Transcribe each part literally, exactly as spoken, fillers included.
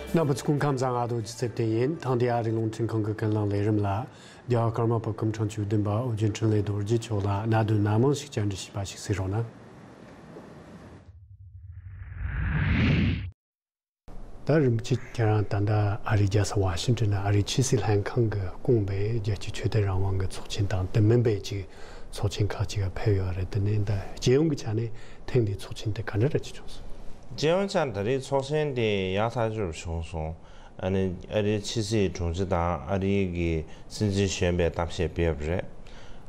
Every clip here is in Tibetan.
རྣམ་པ་ཚོ་སྐུ་ཁམས་བཟང་། ཨ་རྡོ་རྗེ་ཚེ་བརྟན་ཡིན། ཐེངས་འདིའི་ཨ་རིའི་རླུང་འཕྲིན་ཁང་གི་ཀུན་གླེང་ལས་རིམ་ལ་རྒྱལ་བ་ཀརྨ་པ་སྐུ་ཕྲེང་བཅུ་བདུན་པ་ཨོ་རྒྱན་འཕྲིན་ལས་རྡོ་རྗེ་མཆོག་ལ་གནད་དོན་སྣ་མང་ཞིག་བཅར་འདྲི་ཞུས་པ་ཞིག་གཟིགས་རོགས་གནང་། ད་རིན་པོ་ཆེ་ཁྱེད་རང་ད་ལྟ་ཨ་རིའི་རྒྱལ་ས་ཝ་ཤིང་ཏོན་ནས་ཨ་རིའི་ཕྱི་སྲིད་ལྷན་ཁང་གིས་བསྐོངས་པའི་རྒྱལ་སྤྱིའི་ཆོས་དད་རང་དབང་གི་ཚོགས་ཆེན་དང་དེ་མིན་པའི་ཅིག་ཚོགས་ཆེན་ཁག་ཅིག་ལ་ཕེབས་ཡོད་རེད། དེ་ནས་ད་རྒྱལ་ཡོངས་ཀྱི་ཆ་ནས་ཐེངས་འདིའི་ཚོགས་ཆེན་དེ་ག་འདྲ་འདྲ་ཅིག་བྱུང་སོང་། རྒྱལ་ཡོངས་ཆ་ནས་ད་རེས་ཚོགས་ཆེན་དེ་ཡག་ཐག་ཆོད་པོ་བྱུང་སོང་། ཨ་ནི་ཨ་རིའི་ཕྱི་སྲིད་དྲུང་ཆེ་དང་ཨ་རིའི་གི་སྲིད་འཛིན་གཞོན་པའི་གཏམ་བཤད་སྤེལ་བ་རེད།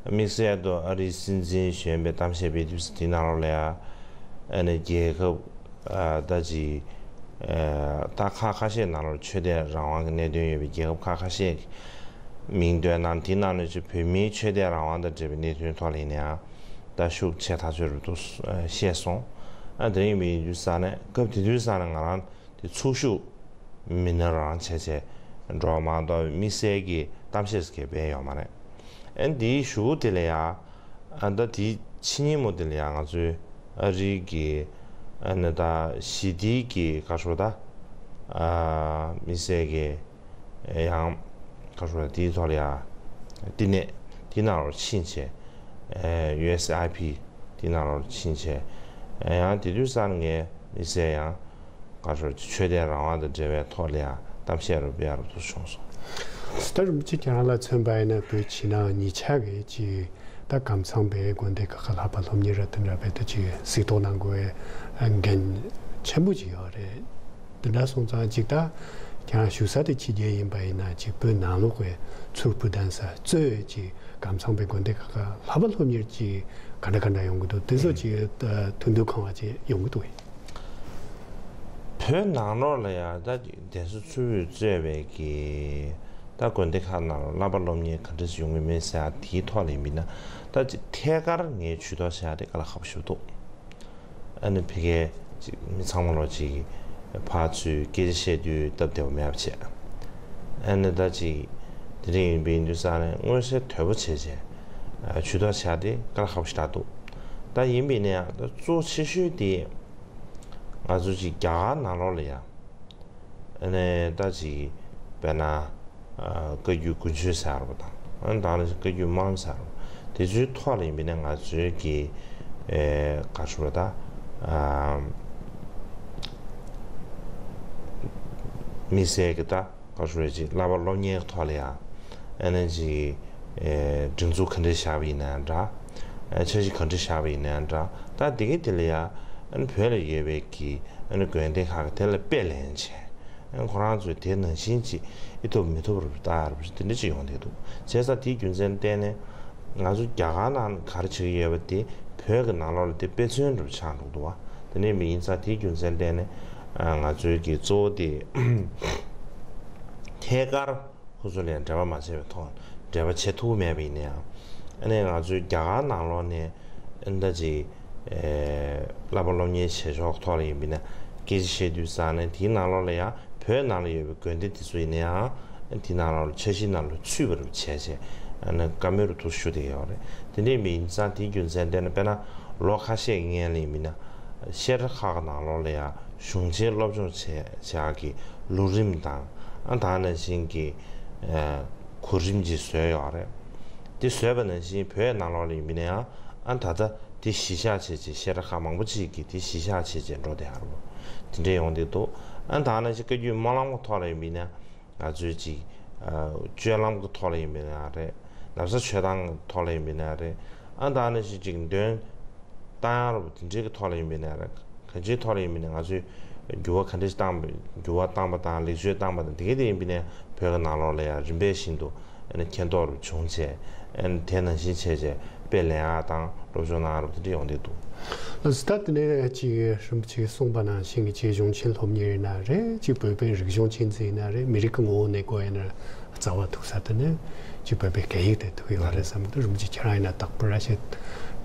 དམིགས་བསལ་དུ་ཨ་རིའི་སྲིད་འཛིན་གཞོན་པའི་གཏམ་བཤད་སྤེལ་དུས་དེའི་ནང་ལོགས་ལ་ཡ་ཨ་ནི་རྒྱལ་ཁབ་ཨ་ད་ཅི་ཨ་ད་ཁག་ཁ་ཤས་ནང་ལོགས་ཆོས་དད་རང་དབང་གི་གནད་དོན་ཡོད་པའི་རྒྱལ་ཁབ་ཁག་ཁ་ཤས་ཀྱི་མིང་བཏོན་གནང་། དེའི་ནང་ནས་ཅིག་བོད་མིའི་ཆོས་དད་རང་དབང་དང་འབྲེལ་བའི་གནད་དོན་ཐོག་ལ་ཡིན་ན་ཡང་ད་ཤུགས་ཆེ་ཐག་ཆོད་རུ་འདུག་བཤད་སོང་། ཨ་དེ་ཡིན་པའི་དུས་ས་ནས་སྐབས་དེ་དུས་ས་ནས་ང་རང་དེ་ཚོགས་ཞུགས་མི་སྣ་རང་བྱས་བྱས་འགྲོ་བ་མ་གཏོགས་དམིགས་བསལ་གྱི་གཏམ་བཤད་ཟེར་མཁན་སྤེལ་ཡོད་མ་རེད། ཨ་ནི་དེའི་གཞུག་གུ་དེ་ལ་ཡ་ཨ་ད་དེའི་ཕྱི་ཉིན་མོ་དེ་ལ་ཡ་ང་ཚོའི་ཨ་རིའི་གི་ཨ་ནི་ད་ཞི་བདེའི་གི་ག་རེ་ཟེར་ད་ཨ་དམིགས་བསལ་གྱི་ཡང་ག་རེ་ཟེར་དེའི་ཐོག་ལ་ཡ་བསྟི་གནས་དེའི་ནང་ལོགས་ཕྱིན་བྱས་ཨ་ཡུ་ཨེས་ཨའི་ཕི་དེའི་ནང་ལོགས་ཕྱིན་བྱས་ཡང་དེ་དུས་ས་ནས་ངས་དམིགས་བསལ་ཡང་ག་རེ་ཟེར་ཆོས་དད་རང་དབང་དང་འབྲེལ་བའི་ཐོག་ལ་ཡང་གཏམ་བཤད་རུ་སྤེལ་རུ་ཐུག་བྱུང་སོང་། ད་རིན་པོ་ཆེ་ཁྱེད་རང་ལ་མཚོན་པ་ཡིན་ན་བོད་ཕྱི་ནང་གཉིས་ཆ་གི་ཅིག་ད་གམ་ཚང་པའི་དགོན་སྡེ་ཁག་ཁག་ལྷག་པར་སློབ་གཉེར་ར་དེ་འདྲ་བའི་ད་ཅིག་གཟིགས་རྟོག་གནང་དགོས་པའི་འགན་ཆེན་པོ་ཅིག་ཡོད་རེད། དེ་འདྲ་སོང་ཙང་ཅིག་ད་ཁྱེད་རང་བཞུགས་ས་དེ་ཕྱི་རྒྱལ་ཡིན་པ་ཡིན་ན་ཅིག་བོད་ནང་ལོགས་ཀྱི་ཚུར་བུ་གདན་ས་གཙོས་ཅིག་གམ་ཚང་པའི་དགོན་སྡེ་ཁག་ཁག་ལྷག་པར་སློབ་གཉེར་ཅིག་ག་འདྲ་ག་འདྲ་ཡོང་གི་འདུག་དེ་ཚོ་ཅིག་ཐུགས་འདུན་ཁེངས་པ་ཅིག་ཡོང་གི་འདུག་གས། བོད་ནང་ལོགས་ལ་ཡང་ད་གདན་ས་ཚུར་བུད་གཙོས་པའི་གི་ད་དགོན་སྡེ་ཁག་ནང་ལ་བསླབ་པ་སློབ་གཉེར་ག་འདྲ་ཞིག་ཡོང་གི་མེད་ཟེར་ཡ་དེའི་ཐོག་ལ་ཡིན་པ་ཡིན་ན་ད་ཅིག་ཐད་ཀར་ངས་ཇུས་གཏོགས་བྱ་ཡ་དེ་དཀའ་ལས་ཁག་པོ་ཞིག་འདུག་ཨ་ནི་ཕ་གིའི་ཅིག་མི་ཚང་མ་ལོག་ཅིག་ཕར་ཚུར་སྐད་ཆ་བཤད་དུས་སྟབས་བདེ་པོ་མེད་པ་བྱས། ཨ་ནི་ད་ཅིག་དེ་འདྲ་ཡིན་པ་ཡིན་དུས་ཙང་ནས་མངོན་གསལ་དོད་པོ་བྱས་བྱས་ཇུས་གཏོགས་བྱ་ཡ་དེ་དཀའ་ལས་ཁག་པོ་ཞིག་རེད་འདུག་ད་ཡིན་པ་ཡིན་ན་ཡང་ད་གཙོ་ཆེ་ཤོས་དེ། ང་ཚོ་ཅིག་རྒྱ་གར་ནང་ལོགས་ལ་ཡ། ཨ་ནི་ད་ཅིག་དཔེར་ན། ཨ་བཀའ་བརྒྱུད་དགུན་ཆོས་ཟེར་བ་དང་། ཨ་ནི་ད་ནི་བཀའ་བརྒྱུད་སྨོན་ལམ་ཟེར་བ། དེ་ཚོའི་ཐོག་ལ་ཡིན་པ་ཡིན་ན་ང་ཚོའི་གི་ཨེ་ག་རེ་ཟེར་ད། ཨ་དམིགས་བསལ་གྱི་ད། ག་རེ་ཟེར་ཅིག་བསླབ་པ་སློབ་གཉེར་གྱི་ཐོག་ལ་ཡང་། ཨ་ནི་ཅིག་ཨེ་སྒྲིག་འཛུགས་ག་འདྲ་བཞག་པ་ཡིན་ན་ཡང་འདྲ། ཨེ་འཆར་གཞི་ག་འདྲ་བཞག་པ་ཡིན་ན་ཡང་འདྲ། ད་དེ་གའི་དེ་ལ་ཡང་ཨ་ནི་བོད་ལ་ཡོད་པའི་གི་ཨ་ནི་དགོན་སྡེ་ཁག་གི་དེ་ལ་དཔེ་ལེན་བྱས། ཨ་ནི་ཁོ་རང་ཚོས་དེ་ནང་བཞིན་ཅིག་ཨེ་ཐུབ་མི་ཐུབ་རུ་ལྟ་རུ་དེ་འདྲ་ཅིག་ཡོང་བསྡད་འདུག་བྱས་ཙང་དེའི་རྒྱུ་མཚན་བརྟེན་ནས་ང་ཚོ་རྒྱ་གར་ནང་ག་རེ་བྱེད་ཀྱི་ཡོད་པ་དེ་བོད་ཀྱི་ནང་ལོགས་ལ་དེ་དཔེ་མཚོན་རུ་ཆགས་འགྲོ་འདུག་བ། དེ་ནས་མི་ཡིན་ཙང་དེའི་རྒྱུ་མཚན་བརྟེན་ནས་ང་ཚོའི་གི་གཙོ་བོ་དེ་ཐད་ཀར་ཁོ་ཚོ་ལ་འབྲེལ་བ་མ་བྱས་པའི་ཐོག་འབྲེལ་བ་བྱེད་ཐུབ་མེད་པ་ཡིན་ན་ཡང་། ཨ་ནི་ང་ཚོའི་རྒྱ་གར་ནང་ལོགས་ནས་ཨ་ནི་ད་ཅིག་བསླབ་པ་སློབ་གཉེར་བྱེད་ཕྱོགས་ཐོག་ལ་ཡིན་པ་ཡིན་ན་སྐད་ཆ་བཤད་དུས་ཙང་ནས་དེའི་ནང་ལོགས་ལ་ཡང་བོད་ནང་ལ་ཡོད་པའི་དགོན་སྡེ་དེ་ཚོ་ཡིན་ན་ཡང་དེའི་ནང་ལོགས་ལ་འཆར་གཞིའི་ནང་ལ་ཚུད་པ་རུ་བྱས་བྱས་ཨ་ནི་བཀའ་མོལ་རུ་ཐུགས་ཞུ་བསྡད་ཡོད་རེད། དེ་འདྲས་མི་ཡིན་ཙང་དེའི་རྒྱུ་མཚན་བརྟེན་ནས་དཔེར་ན་ལོ་ཁ་ཤས་ཀྱི་སྔོན་ལ་ཡིན་པ་ཡིན་ན་བཤད་གྲྭ་ཁག་གི་ནང་ལོགས་ལ་ཡང་། གཞུང་ཆེན་སློབ་སྦྱོང་བྱེད་བྱ་གི་ལུགས་རིམ་དང་ཨ་ད་ནང་བཞིན་གྱི་ཨ་གོ་རིམ་ཅིག་བཟོས་ཡོད་རེད། དེ་བཟོས་པ་ནང་བཞིན་བོད་ནང་ལོགས་ལ་ཡིན་པ་ཡིན་ན་ཡང་ཨ་ད་ལྟ་དེ་གཞི་བཞག་བྱས་བྱས་བཤད་གྲྭ་ཁག་མང་པོ་ཅིག་གིས་དེ་གཞི་བཞག་བྱས་བྱས་འགྲོ་བསྡད་ཡོད་རེད། དེ་འདྲས་ཡོང་བསྡད་འདུག་ཨ་ད་ནང་བཞིན་བཀའ་བརྒྱུད་སྨོན་ལམ་གྱི་ཐོག་ལ་ཡིན་པ་ཡིན་ན་ཡང་། ང་ཚོས་ཅིག་ཨ་སྤྱོད་ལམ་གྱི་ཐོག་ལ་ཡིན་པ་ཡིན་ན་རེད། ན་བཟའ་ཆོས་ཐམས་ཀྱི་ཐོག་ལ་ཡིན་པ་ཡིན་ན་རེད། ཨ་ད་ནི་ཞིག་ཅིག་འདོན་བཏང་ཡག་རུ་དེ་འདྲའི་གི་ཐོག་ལ་ཡིན་པ་ཡིན་ན་རེད། གང་ཅིའི་ཐོག་ལ་ཡིན་པ་ཡིན་ན་ང་ཚོས་འགྱུར་བ་ག་འདྲ་ཞིག་བཏང་བ་འགྱུར་བ་བཏང་པ་དང་ལེགས་བཅོས་བཏང་པ་དང་དེ་ག་དེ་ཡིན་པ་ཡིན་ན་བོད་ཀྱི་ནང་ལོགས་ལ་ཡང་རིམ་པས་བཞིན་དུ་ཨ་ནི་མཁྱེན་རྟོགས་རུ་བྱུང་བྱས་ཨ་ནི་དེ་ནང་བཞིན་བྱས་བྱས། དཔེ་ལེན་ཡག་དང་སློབ་སྦྱོང་གནང་རོགས་དེ་འདྲ་ཡོང་བསྡད་འདུག་ལགས་སོ། ད་དེ་ནས་ཅིག་རིན་པོ་ཆེས་གསུངས་པ་ནང་བཞིན་གྱི་ཅིག་གཞུང་ཆེན་སློབ་གཉེར་ཡིན་ན་རེད། ཅིག་བོད་པའི་རིག་གཞུང་ཆེན་ཚིག་ཡིན་ན་རེད། མི་རིགས་ཀྱི་ངོ་བོ་གནས་སྐོར་ཡིན་ན་རྩ་བ་ཐུག་ས་དེ་ནས་ཅིག་བོད་པའི་སྐད་ཡིག་དེ་ཐུག་ཡོད་རེད་བསམ་གྱི་འདུག་རིན་པོ་ཆེ་ཁྱེད་རང་ཡིན་ན་རྟག་པར་ཨ་ཤེ་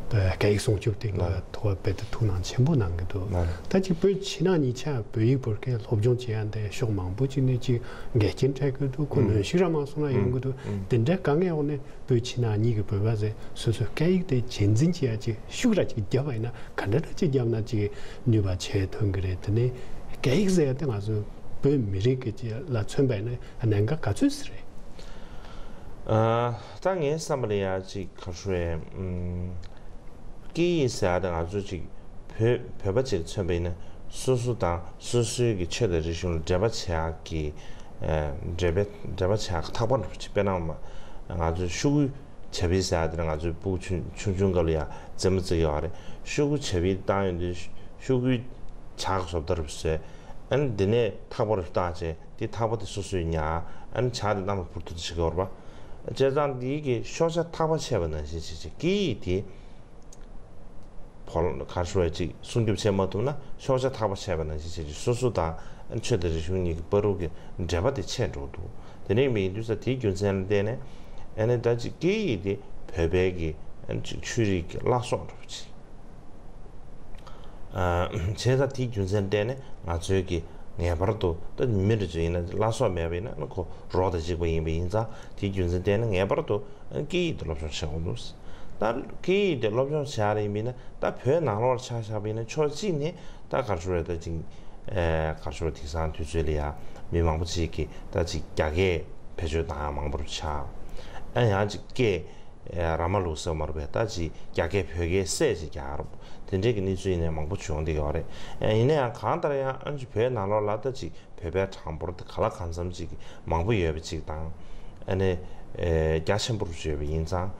སྐད་ཡིག་སྲུང་སྐྱོབ་དེ་གི་ཐོག་རྦད་དེ་ཐུགས་སྣང་ཆེན་པོ་གནང་གི་འདུག་ད་ཅིག་བོད་ཕྱི་ནང་གཉིས་ཆ་བོད་ཡིག་བོད་སྐད་སློབ་སྦྱོང་བྱེད་ཡག་དེ་ཕྱོགས་མང་པོ་ཅིག་ནས་ཅིག་འགལ་རྐྱེན་འཕྲད་ཀྱི་འདུག་ཁོ་གནོན་ཤུགས་རང་མང་སོང་ན་ཡོང་གི་འདུག་དེ་འདྲའི་དཀའ་ངལ་འོག་ནས། བོད་ཕྱི་ནང་གཉིས་ཀྱི་བོད་པ་ཚོས་སོ་སོའི་སྐད་ཡིག་དེ་གཅེས་འཛིན་བྱེད་ཡ་ཅིག་ཤུགས་ར་ཅིག་བརྒྱབ་པ་ཡིན་ན་ག་འདྲ་འདྲ་ཅིག་བརྒྱབ་ན་ཅིག་ནུས་པ་ཆེ་ཐོན་གྱི་རེད། དེ་ནས་སྐད་ཡིག་ཟེར་ཡ་དེ་ང་ཚོའི་ བོད་མི་རིགས་ཀྱི་ལ་མཚོན་པ་ཡིན་ན་གནད་འགག་ག་ཚོད་ཅིག་རེད། ཨ། ད་ངའི་བསམ་པ་ལ་ཡ་ཅིག་ག་རེ་ཞུ་དགོས་རེད། ཨམ། སྐད་ཡིག་ཟེར་ཡ་དེ་ང་ཚོ་ཅིག་བོད་བོད་པ་ཅིག་མཚོན་པ་ཡིན་ན་སོ་སོ་དང་སོ་སོའི་གི་ཆོས་དང་རིག་གཞུང་ལ་འགྲེལ་པ་བྱེད་ཡག་གི། ཨ། འགྲེལ་པའི་འགྲེལ་པ་བྱེད་ཡག་གི་ཐག་པ་འདྲ་པོ་ཅིག་དཔེར་ན་ང་ཚོ་ཤོག་གུ་བྱ་བིལ་ཟེར་ཡ་དེ་ལ་ང་ཚོའི་སྤུ་གུ་ཆུང་ཆུང་ཆུང་སྐབས་ལ་ཡ་རྩེད་མོ་རྩེ་གི་ཡོད་རེད། ཤོག་གུ་བྱ་བིལ་བཏང་ཡོང་དུས་ཤོག་གུའི་བྱ་གི་བཟོ་ལྟ་རུ་བཟོས། ཨ་ནི་དེ་ནས་ཐག་པ་རུ་བཏགས་བྱས་དེ་ཐག་པ་དེ་སོ་སོས་ཉར། ཨ་ནི་བྱ་དེ་གནམ་ལ་འཕུར་ཐུབ་བྱེད་ཀྱི་ཡོད་རེད་པ། བྱས་ཙང་དེའི་གི་ཤོག་བྱ་ཐག་པ་ཆད་པ་ནང་བཞིན་བྱས་བྱས་སྐད་ཡིག་དེ། བོར་ག་རེ་ཞུ་དགོས་རེད། ཅིག་སྲུང་སྐྱོབ་བྱེད་མ་ཐུབ་ན་ཤོག་བྱ་ཐག་པ་ཆད་པ་ནང་བཞིན་བྱས་ཅིག་སོ་སོ་དང་ཆོས་དང་རིག་གཞུང་གཉིས་ཀྱི་བར་དུ་གི་འབྲེལ་བ་དེ་ཆད་འགྲོ་འདུག་དེ་འདྲ་ཡིན་དུས་ཙང་དེའི་རྒྱུ་མཚན་ལ་བརྟེན་ནས་ཨ་ནི་ད་ཅིག་སྐད་ཡིག་དེ་བོད་པའི་གི་ཨ་ནི་ཅིག་ཆོས་རིག་གི་བླ་སྲོག་འདྲ་པོ་ཅིག་ཨ། བྱས་ཙང་དེའི་རྒྱུ་མཚན་ལ་བརྟེན་ནས་ང་ཚོའི་གི་ངེས་པར་དུ་ད་མི་རེ་ཚོ་ཡིན་ན་བླ་སྲོག་མེད་པ་ཡིན་ན་ཁོ་རོ་དང་གཅིག་པ་ཡིན་པ་ཡིན་ཙང་དེའི་རྒྱུ་མཚན་ལ་བརྟེན་ནས་ངེས་པར་དུ། སྐད་ཡིག་དེ་སློབ་སྦྱོང་བྱེད་དགོས་འདུག་ད་སྐད་ཡིག་དེ་སློབ་སྦྱོང་བྱེད་ཡ་ལ་ཡིན་པ་ཡིན་ན་ད་བོད་ནང་ལོགས་ལ་ཆ་བཞག་པ་ཡིན་ན་ཕྱོགས་གཅིག་ནས་ད་ག་རེ་ཞུ་དགོས་རེད། ད་ཅིག་ཨེ། ག་རེ་ཞུ་དགོས་རེད། དེང་སང་དུས་ཚོད་ལ་ཡ་མི་མང་པོ་ཅིག་གིས་ད་ཅིག་རྒྱ་སྐད་བེད་སྤྱོད་བཏང་ཡ་མང་པོ་ཆགས། ཨ་ཡང་ཅིག་སྐད་ཨེ། ར་མ་ལུག་ཟེར་མ་རེད་པས། ད་ཅིག་རྒྱ་སྐད་བོད་སྐད་བསྲེས་ཅིག་རྒྱག་རབས་དེ་འདྲའི་གི་གནས་ཚུལ་ཡིན་ནའི་མང་པོ་བྱུང་བསྡད་ཡོད་རེད། ཨེ། ཡིན་ན་ཡང་གང་ལྟར་ཡང་ཨ་ཅིག་བོད་ནང་ལོགས་ལ་ད་ཅིག་བོད་པའི་གྲངས་འབོར་དེ་གང་ལ་གང་འཚམ་ཅིག་མང་པོ་ཡོད་པ་ཅིག་དང་། ཨ་ནི་ཨེ། རྒྱ་ཆེན་པོ་རུ་བརྗོད་པ་ཡིན་ཙང་།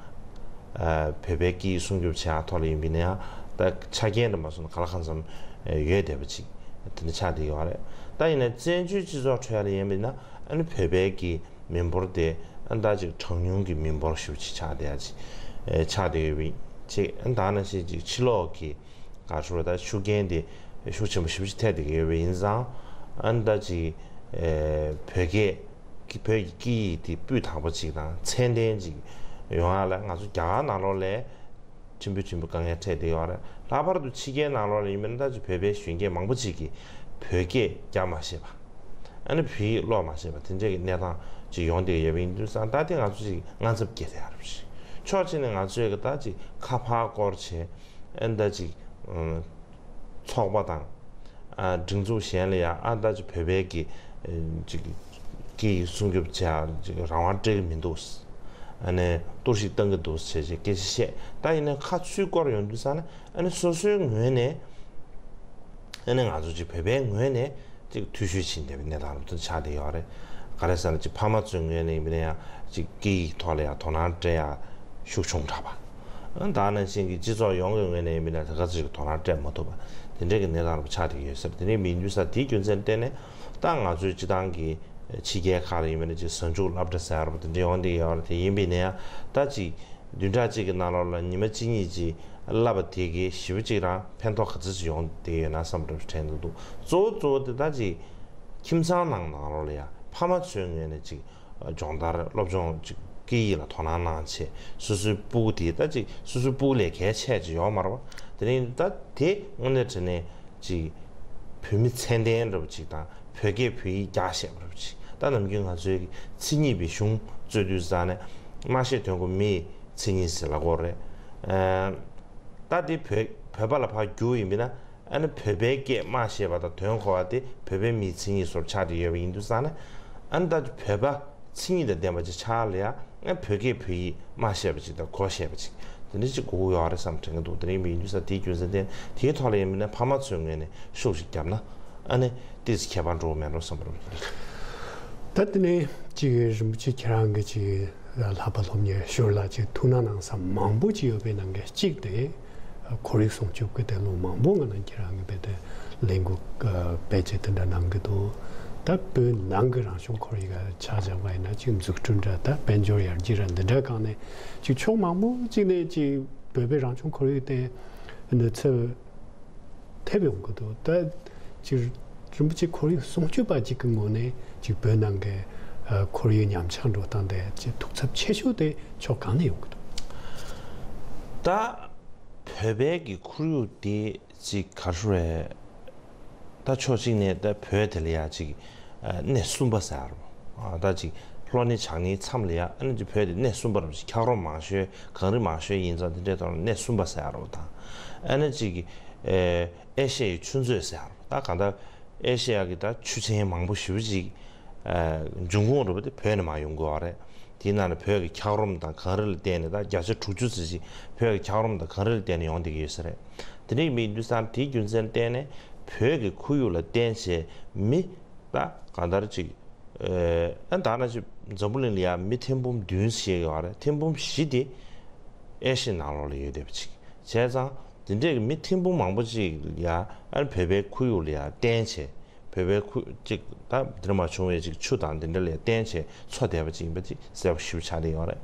ཨ། བོད་པའི་སྐད་ཡིག་སྲུང་སྐྱོབ་བྱེད་ཡག་ཐོག་ལ་ཡིན་པ་ཡིན་ན་ཡང་ད་ཆ་རྐྱེན་དུ་མ་སོང་ན་གང་ལ་གང་འཚམ་ཡོད་བསྡད་པ་ཅིག་དེ་འདྲ་ཆགས་བསྡད་ཡོད་རེད། ད་ཡིན་ན་བཙན་བྱོལ་སྤྱི་ཚོགས་ཁྲོད་ལ་ཡིན་པ་ཡིན་ན་ཨ་ནི་བོད་པའི་གི་མི་འབོར་དེ་ཨ་ནི་ད་ཅིག་གྲངས་ཉུང་གི་མི་འབོར་ཞེ་པོ་ཅིག་ཆགས་བསྡད་ཡ་ཅིག་ཨེ། ཆགས་བསྡད་ཡོད་པ་ཅིག་ཨ་ནི་ད་ནང་བཞིན་ཅིག་ཕྱི་ལོགས་ཀྱི་ག་རེ་ཞུ་དགོས་རེད། ད་ཤུགས་རྐྱེན་དེ་ཤུགས་ཆེན་པོ་ཞེ་པོ་ཅིག་ཐེབས་བསྡད་ཀྱི་ཡོད་པ་ཡིན་ཙང་། ཨ་ནི་ད་ཅིག་ཨེ། བོད་སྐད་ཀྱི་བོད་ཀྱི་སྐད་ཡིག་དེ་སྤུས་དག་པོ་ཅིག་དང་ཚད་ལྡན་ཅིག་ཡོང་ཡ་ལ་ང་ཚོ་རྒྱ་གར་ནང་ལོགས་ལ་ཕྲན་བུ་ཕྲན་བུ་དཀའ་ངལ་འཕྲད་བསྡད་ཡོད་རེད། ལྷག་པར་དུ་ཕྱི་རྒྱལ་ནང་ལོགས་ལ་ཡིན་པ་ན་ད་ཅིག་བོད་པའི་གཞོན་སྐྱེས་མང་པོ་ཅིག་གིས་བོད་སྐད་རྒྱག་མ་ཤེས་པ། ཨ་ནི་བོད་ཡིག་ཀློག་མ་ཤེས་པ་དེ་འདྲའི་གི་གནས་སྟངས་ཅིག་ཡོང་བསྡད་ཡོད་པ་ཡིན་དུས་ཙང་ད་དེ་ང་ཚོ་ཅིག་དངངས་འཚབ་སྐྱེ་ཡ་རེད། ཕྱོགས་གཅིག་ནས་ང་ཚོས་གི་ད་ཅིག་ཁ་ཕར་སྐོར་བྱས། ཨ་ནི་ད་ཅིག་ཨ། ཚོགས་པ་དང་། ཨ། སྒྲིག་འཛུགས་གཞན་ལ་ཡང་ཨ་ད་ཅིག་བོད་པའི་གི་ཨ། ཅིག་སྐད་ཡིག་སྲུང་སྐྱོབ་བྱེད་ཡ་ཅིག་རང་དབང་སྤྲད་ཀྱི་མི་འདུག་ཨ་ནི་གཏོར་བཤིག་བཏང་གི་འདུག་ཟེར་བྱས་སྐད་ཆ་བཤད། ད་ཡིན་ན་ཁ་ཚུར་སྐོར་ཡོང་དུས་ཙང་ནས་ཨ་ནི་སོ་སོའི་ངོས་ནས་ཨ་ནི་ང་ཚོ་ཅིག་བོད་པའི་ངོས་ནས་ཅིག་འཐུས་ཤོར་ཕྱིན་བསྡད་པའི་གནས་སྟངས་རབ་ཏུ་ཆགས་བསྡད་ཡོད་རེད། ག་རེ་ཟེར་ན་ཅིག་ཕ་མ་ཚོའི་ངོས་ནས་ཡིན་པ་ན་ཡང་ཅིག་སྐད་ཡིག་ཐོག་ལ་ཡང་དོ་སྣང་སྤྲད་ཡ་ཤུགས་ཆུང་དྲགས་པ། ཨ་ནི་ད་ནང་བཞིན་གྱི་སྤྱི་ཚོགས་ཡོངས་ཀྱི་ངོས་ནས་ཡིན་པ་ན་ད་ག་ཚོད་ཅིག་དོ་སྣང་སྤྲད་མ་ཐུབ་པ་དེ་འདྲའི་གི་གནས་སྟངས་རབ་ཆགས་བསྡད་ཡོད་ཟེར། དེ་འདྲའི་མིན་དུས་ཙང་དེའི་རྒྱུ་མཚན་བརྟེན་ནས་ད་ང་ཚོའི་སྤྱི་བཏང་གི་ཕྱི་རྒྱལ་ཁག་ལ་ཡིན་པ་ན་ཅིག་གཟའ་མཇུག་སློབ་གྲྭ་ཟེར་བ་དེ་འདྲ་ཡོང་བསྡད་ཡོད་རེད། དེ་ཡིན་པ་ཡིན་ན་ཡང་ད་ཅིག་བདུན་ཕྲག་གཅིག་གི་ནང་ལོགས་ལ་ཉི་མ་གཅིག་གཉིས་ཅིག་བསླབ་པ་དེ་གའི་ཞེ་པོ་ཅིག་རང་ཕན་ཐོགས་ག་ཚོད་ཅིག་ཡོང་བསྡད་ཡོད་ན་བསམ་འདྲ་དྲན་འདུག་གཙོ་བོ་གཙོ་བོ་དེ་ད་ཅིག་ཁྱིམ་ཚང་ནང་ནང་ལོགས་ལ་ཡང་ཕ་མ་ཚོའི་ངོས་ནས་ཅིག་སྦྱོང་བརྡར་སློབ་སྦྱོང་ཅིག་སྐད་ཡིག་ལ་དོ་སྣང་གནང་བྱས་སོ་སོའི་སྤུ་གུ་དེ་ད་ཅིག་སོ་སོའི་སྤུ་གུ་ལས་གལ་ཆེ་ཅིག་ཡོད་མ་རེད་པ། དེ་རིང་ད་དེ་དངོས་གནས་དྲང་གནས་ཅིག་བོད་མི་ཚད་ལྡན་འདྲ་པོ་ཅིག་དང་བོད་སྐད་བོད་ཡིག་རྒྱག་ཤེས་པ་འདྲ་པོ་ཅིག་ད་ནམ་རྒྱུན་ང་ཚོའི་མཚན་ཉིད་པའི་གཞུང་རྩོད་དུས་ཙང་ནས་སྨྲ་ཤེས་དོན་གོ་མིའི་མཚན་ཉིད་ཟེར་ལབ་ཀྱི་ཡོད་རེད། ཨ། ད་དེ་བོད་བོད་པ་ལ་ཕར་བསྒྱུར་ཡིན་པ་ན་ཨ་ནི་བོད་པའི་སྐད་སྨྲ་ཤེས་པ་དང་དོན་གོ་བ་དེ་བོད་པའི་མིའི་མཚན་ཉིད་བཟོ་འདྲ་ཆགས་བསྡད་ཡོད་པ་ཡིན་དུས་ཙང་ནས་ཨ་ནི་ད་བོད་པ་མཚན་ཉིད་དང་ལྡན་པ་ཅིག་ཆགས་ལ་ཡ། ཨ། བོད་སྐད་བོད་ཡིག་སྨྲ་ཤེས་པ་ཅིག་དང་གོ་ཤེས་པ་ཅིག་དེ་འདྲ་ཅིག་དགོས་ཀྱི་ཡོད་རེད་བསམ་དྲན་གྱི་འདུག་དེ་རིང་མི་ཡིན་དུས་ས་དེའི་རྒྱུ་མཚན་དེ་དེའི་ཐོག་ལ་ཡིན་མིན་ན་ཕ་མ་ཚོའི་ངོས་ནས་ཤུགས་ཤིག་བརྒྱབ་ན་ཨ་ནི་ཏོག་ཙམ་ཁྱད་པར་འགྲོ་གི་མེད་འགྲོ་བསམ་པ་རེད། ད་དེ་ནས་ཅིག་རིན་པོ་ཆེ་ཁྱེད་རང་གི་ཅིག་ལྷག་པ་སློབ་གཉེར་ཞོར་ལ་ཅིག་ཐུགས་སྣང་གནང་ས་མང་པོ་ཅིག་ཡོད་པའི་ནང་གི་གཅིག་དེ། ཁོར་ཡུག་སྲུང་སྐྱོབ་ཀྱི་དེ་ལོ་མང་པོ་སྔོན་ལ་ཁྱེད་རང་གིས་རྦད་དེ་ལས་འགུལ་རྦད་དེ་དེ་འདྲ་གནང་གི་འདུག་ད་བོད་ནང་གི་རང་བྱུང་ཁོར་ཡུག་ཆ་བཞག་པ་ཡིན་ན་ཅིག་འཛུགས་སྐྲུན་འདྲ་ད་དཔལ་འབྱོར་ཡར་རྒྱས་ར་འདི་འདྲ་སྒང་ནས་ཅིག་ཕྱོགས་མང་པོ་ཅིག་ནས་ཅིག་བོད་པའི་རང་བྱུང་ཁོར་ཡུག་དེ་གནོད་འཚེ་ཐེབས་ཡོང་གི་འདུག་ད་ཅིག་རིན་པོ་ཆེ་ཁོར་ཡུག་སྲུང་སྐྱོབ་པ་ཅིག་གི་ངོས་ནས་ཅིག་བོད་ནང་གི་ཁོར་ཡུག་ཉམས་ཆག་འགྲོ་སྟངས་དེ་ཅིག་ཐུགས་འཚབ་ཆེ་ཤོས་དེ་ཕྱོགས་གང་ནས་ཡོང་གི་འདུག་ད། བོད་པའི་གི་ཁོར་ཡུག་དེ་ཅིག་ག་རེ་རེད། ད་ཕྱོགས་གཅིག་ནས་ད་བོད་དེ་ལ་ཡ་ཅིག་ཨ། གནས་གསུམ་པ་ཟེར་རོ། ཨ། ད་ཅིག་ལྷོ་ནས་བྱང་ནས་མཚམས་ལ་ཡ་ཨ་ནི་ཅིག་བོད་དེ་གནས་གསུམ་པ་རུ་ཅིག་འཁྱགས་རོམ་མང་ཤོས་གངས་རི་མང་ཤོས་ཡིན་ཙང་དེ་འདྲའི་ཐོག་ནས་གནས་གསུམ་པ་ཟེར་རོ་དང་། ཨ་ནི་ཅིག་ཨེ་ཤ་ཡའི་ཆུ་མཛོད་ཟེར་རོ། ད་གང་ལྟར། ཨེ་ཤེ་ཡ་གི་ད་ཆུ་ཆེན་མང་པོ་ཞེ་པོ་ཅིག་ཨ་འབྱུང་ཁུངས་རེད་པ། དེ་བོད་ནས་མར་ཡོང་གི་ཡོད་རེད། དེའི་ནང་ནས་བོད་ཀྱི་འཁྱགས་རོམ་དང་གངས་རི་ལ་བརྟེན་ནས་ད་བརྒྱ་ཆ་དྲུག་ཅུ་ཙམ་ཞིག་བོད་ཀྱི་འཁྱགས་རོམ་དང་གངས་རི་ལ་བརྟེན་ནས་ཡོང་བསྡད་ཀྱི་ཡོད་ས་རེད། དེ་འདྲ་ཡིན་པ་ཡིན་དུས་ཙང་དེའི་རྒྱུ་མཚན་ལ་བརྟེན་ནས་བོད་ཀྱི་ཁོར་ཡུག་ལ་བརྟེན་བྱས་མི་ད་གང་ལྟར་ཅིག་ཨ་ད་ནང་བཞིན་འཛམ་བུ་གླིང་ལ་ཡང་མི་ཐེར་འབུམ་བདུན་ཞིག་ཡོད་རེད། ཐེར་འབུམ་བཞི་དེ་ཨེ་ཤི་ཡའི་ནང་ལོགས་ལ་ཡོད་བསྡད་པ་ཅིག་བྱས་ཙང་དེ་འདྲས་ཀྱི་མི་ཐེར་འབུམ་མང་པོ་ཅིག་ལ་ཡང་ཨ་ནི་བོད་པའི་ཁོར་ཡུག་ལ་ཡང་བརྟེན་བྱས། བོད་པའི་ཁུ་ཅིག་ད་འདིར་མ་བྱུང་བའི་ཅིག་ཆུ་དང་འདི་འདྲ་ལ་བརྟེན་བྱས་འཚོ་བསྡད་པ་ཅིག་ཡིན་པ་ཅིག་གསལ་པོ་ཞེ་པོ་ཆགས་བསྡད་ཡོད་རེད།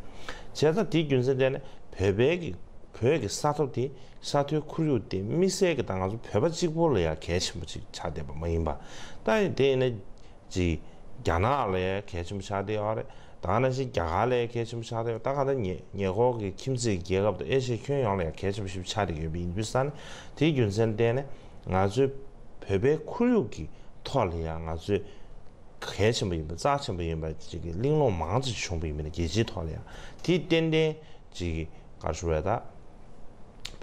བྱས་ཙང་དེའི་རྒྱུ་མཚན་བརྟེན་ནས་བོད་པའི་གི་བོད་ཀྱི་ས་ཐོབ་དེ་ས་མཐོའི་ཁོར་ཡུག་དེ་དམིགས་བསལ་གྱི་ད་ང་ཚོ་བོད་པ་གཅིག་པོ་ལ་ཡང་གལ་ཆེན་པོ་ཅིག་ཆགས་བསྡད་པ་མ་ཡིན་པ། ད་དེ་ཡིན་ན་ཅིག་རྒྱ་ནག་ལ་ཡང་གལ་ཆེན་པོ་ཆགས་བསྡད་ཡོད་རེད། ད་ག་ནང་བཞིན་རྒྱ་གར་ལ་ཡང་གལ་ཆེན་པོ་ཆགས་བསྡད་ཡོད། ད་ག་ད་ཉེ་ཉེ་འཁོར་གྱི་ཁྱིམ་མཚེས་རྒྱལ་ཁབ་དང་ཨེ་ཤི་ཡའི་ཁྱོན་ཡོངས་ལ་ཡང་གལ་ཆེན་པོ་ཞིག་ཆགས་བསྡད་ཡོད་པ་ཡིན་དུས་ཙང་ནས་དེའི་རྒྱུ་མཚན་བརྟེན་ནས། ང་ཚོའི་བོད་པའི་ཁོར་ཡུག་གི་ཐོག་ལ་ཡང་ང་ཚོས་གལ་ཆེན་པོ་ཡིན་པ་རྩ་ཆེན་པོ་ཡིན་པ་ཅིག་གི་གླེང་སློང་མང་ཙམ་བྱུང་བ་ཡིན་པ་ནི་རྒྱལ་སྤྱིའི་ཐོག་ལ་ཡང་དེ་ཏན་ཏན་ཅིག་གི་ག་རེ་ཞུ་དགོས་རེད།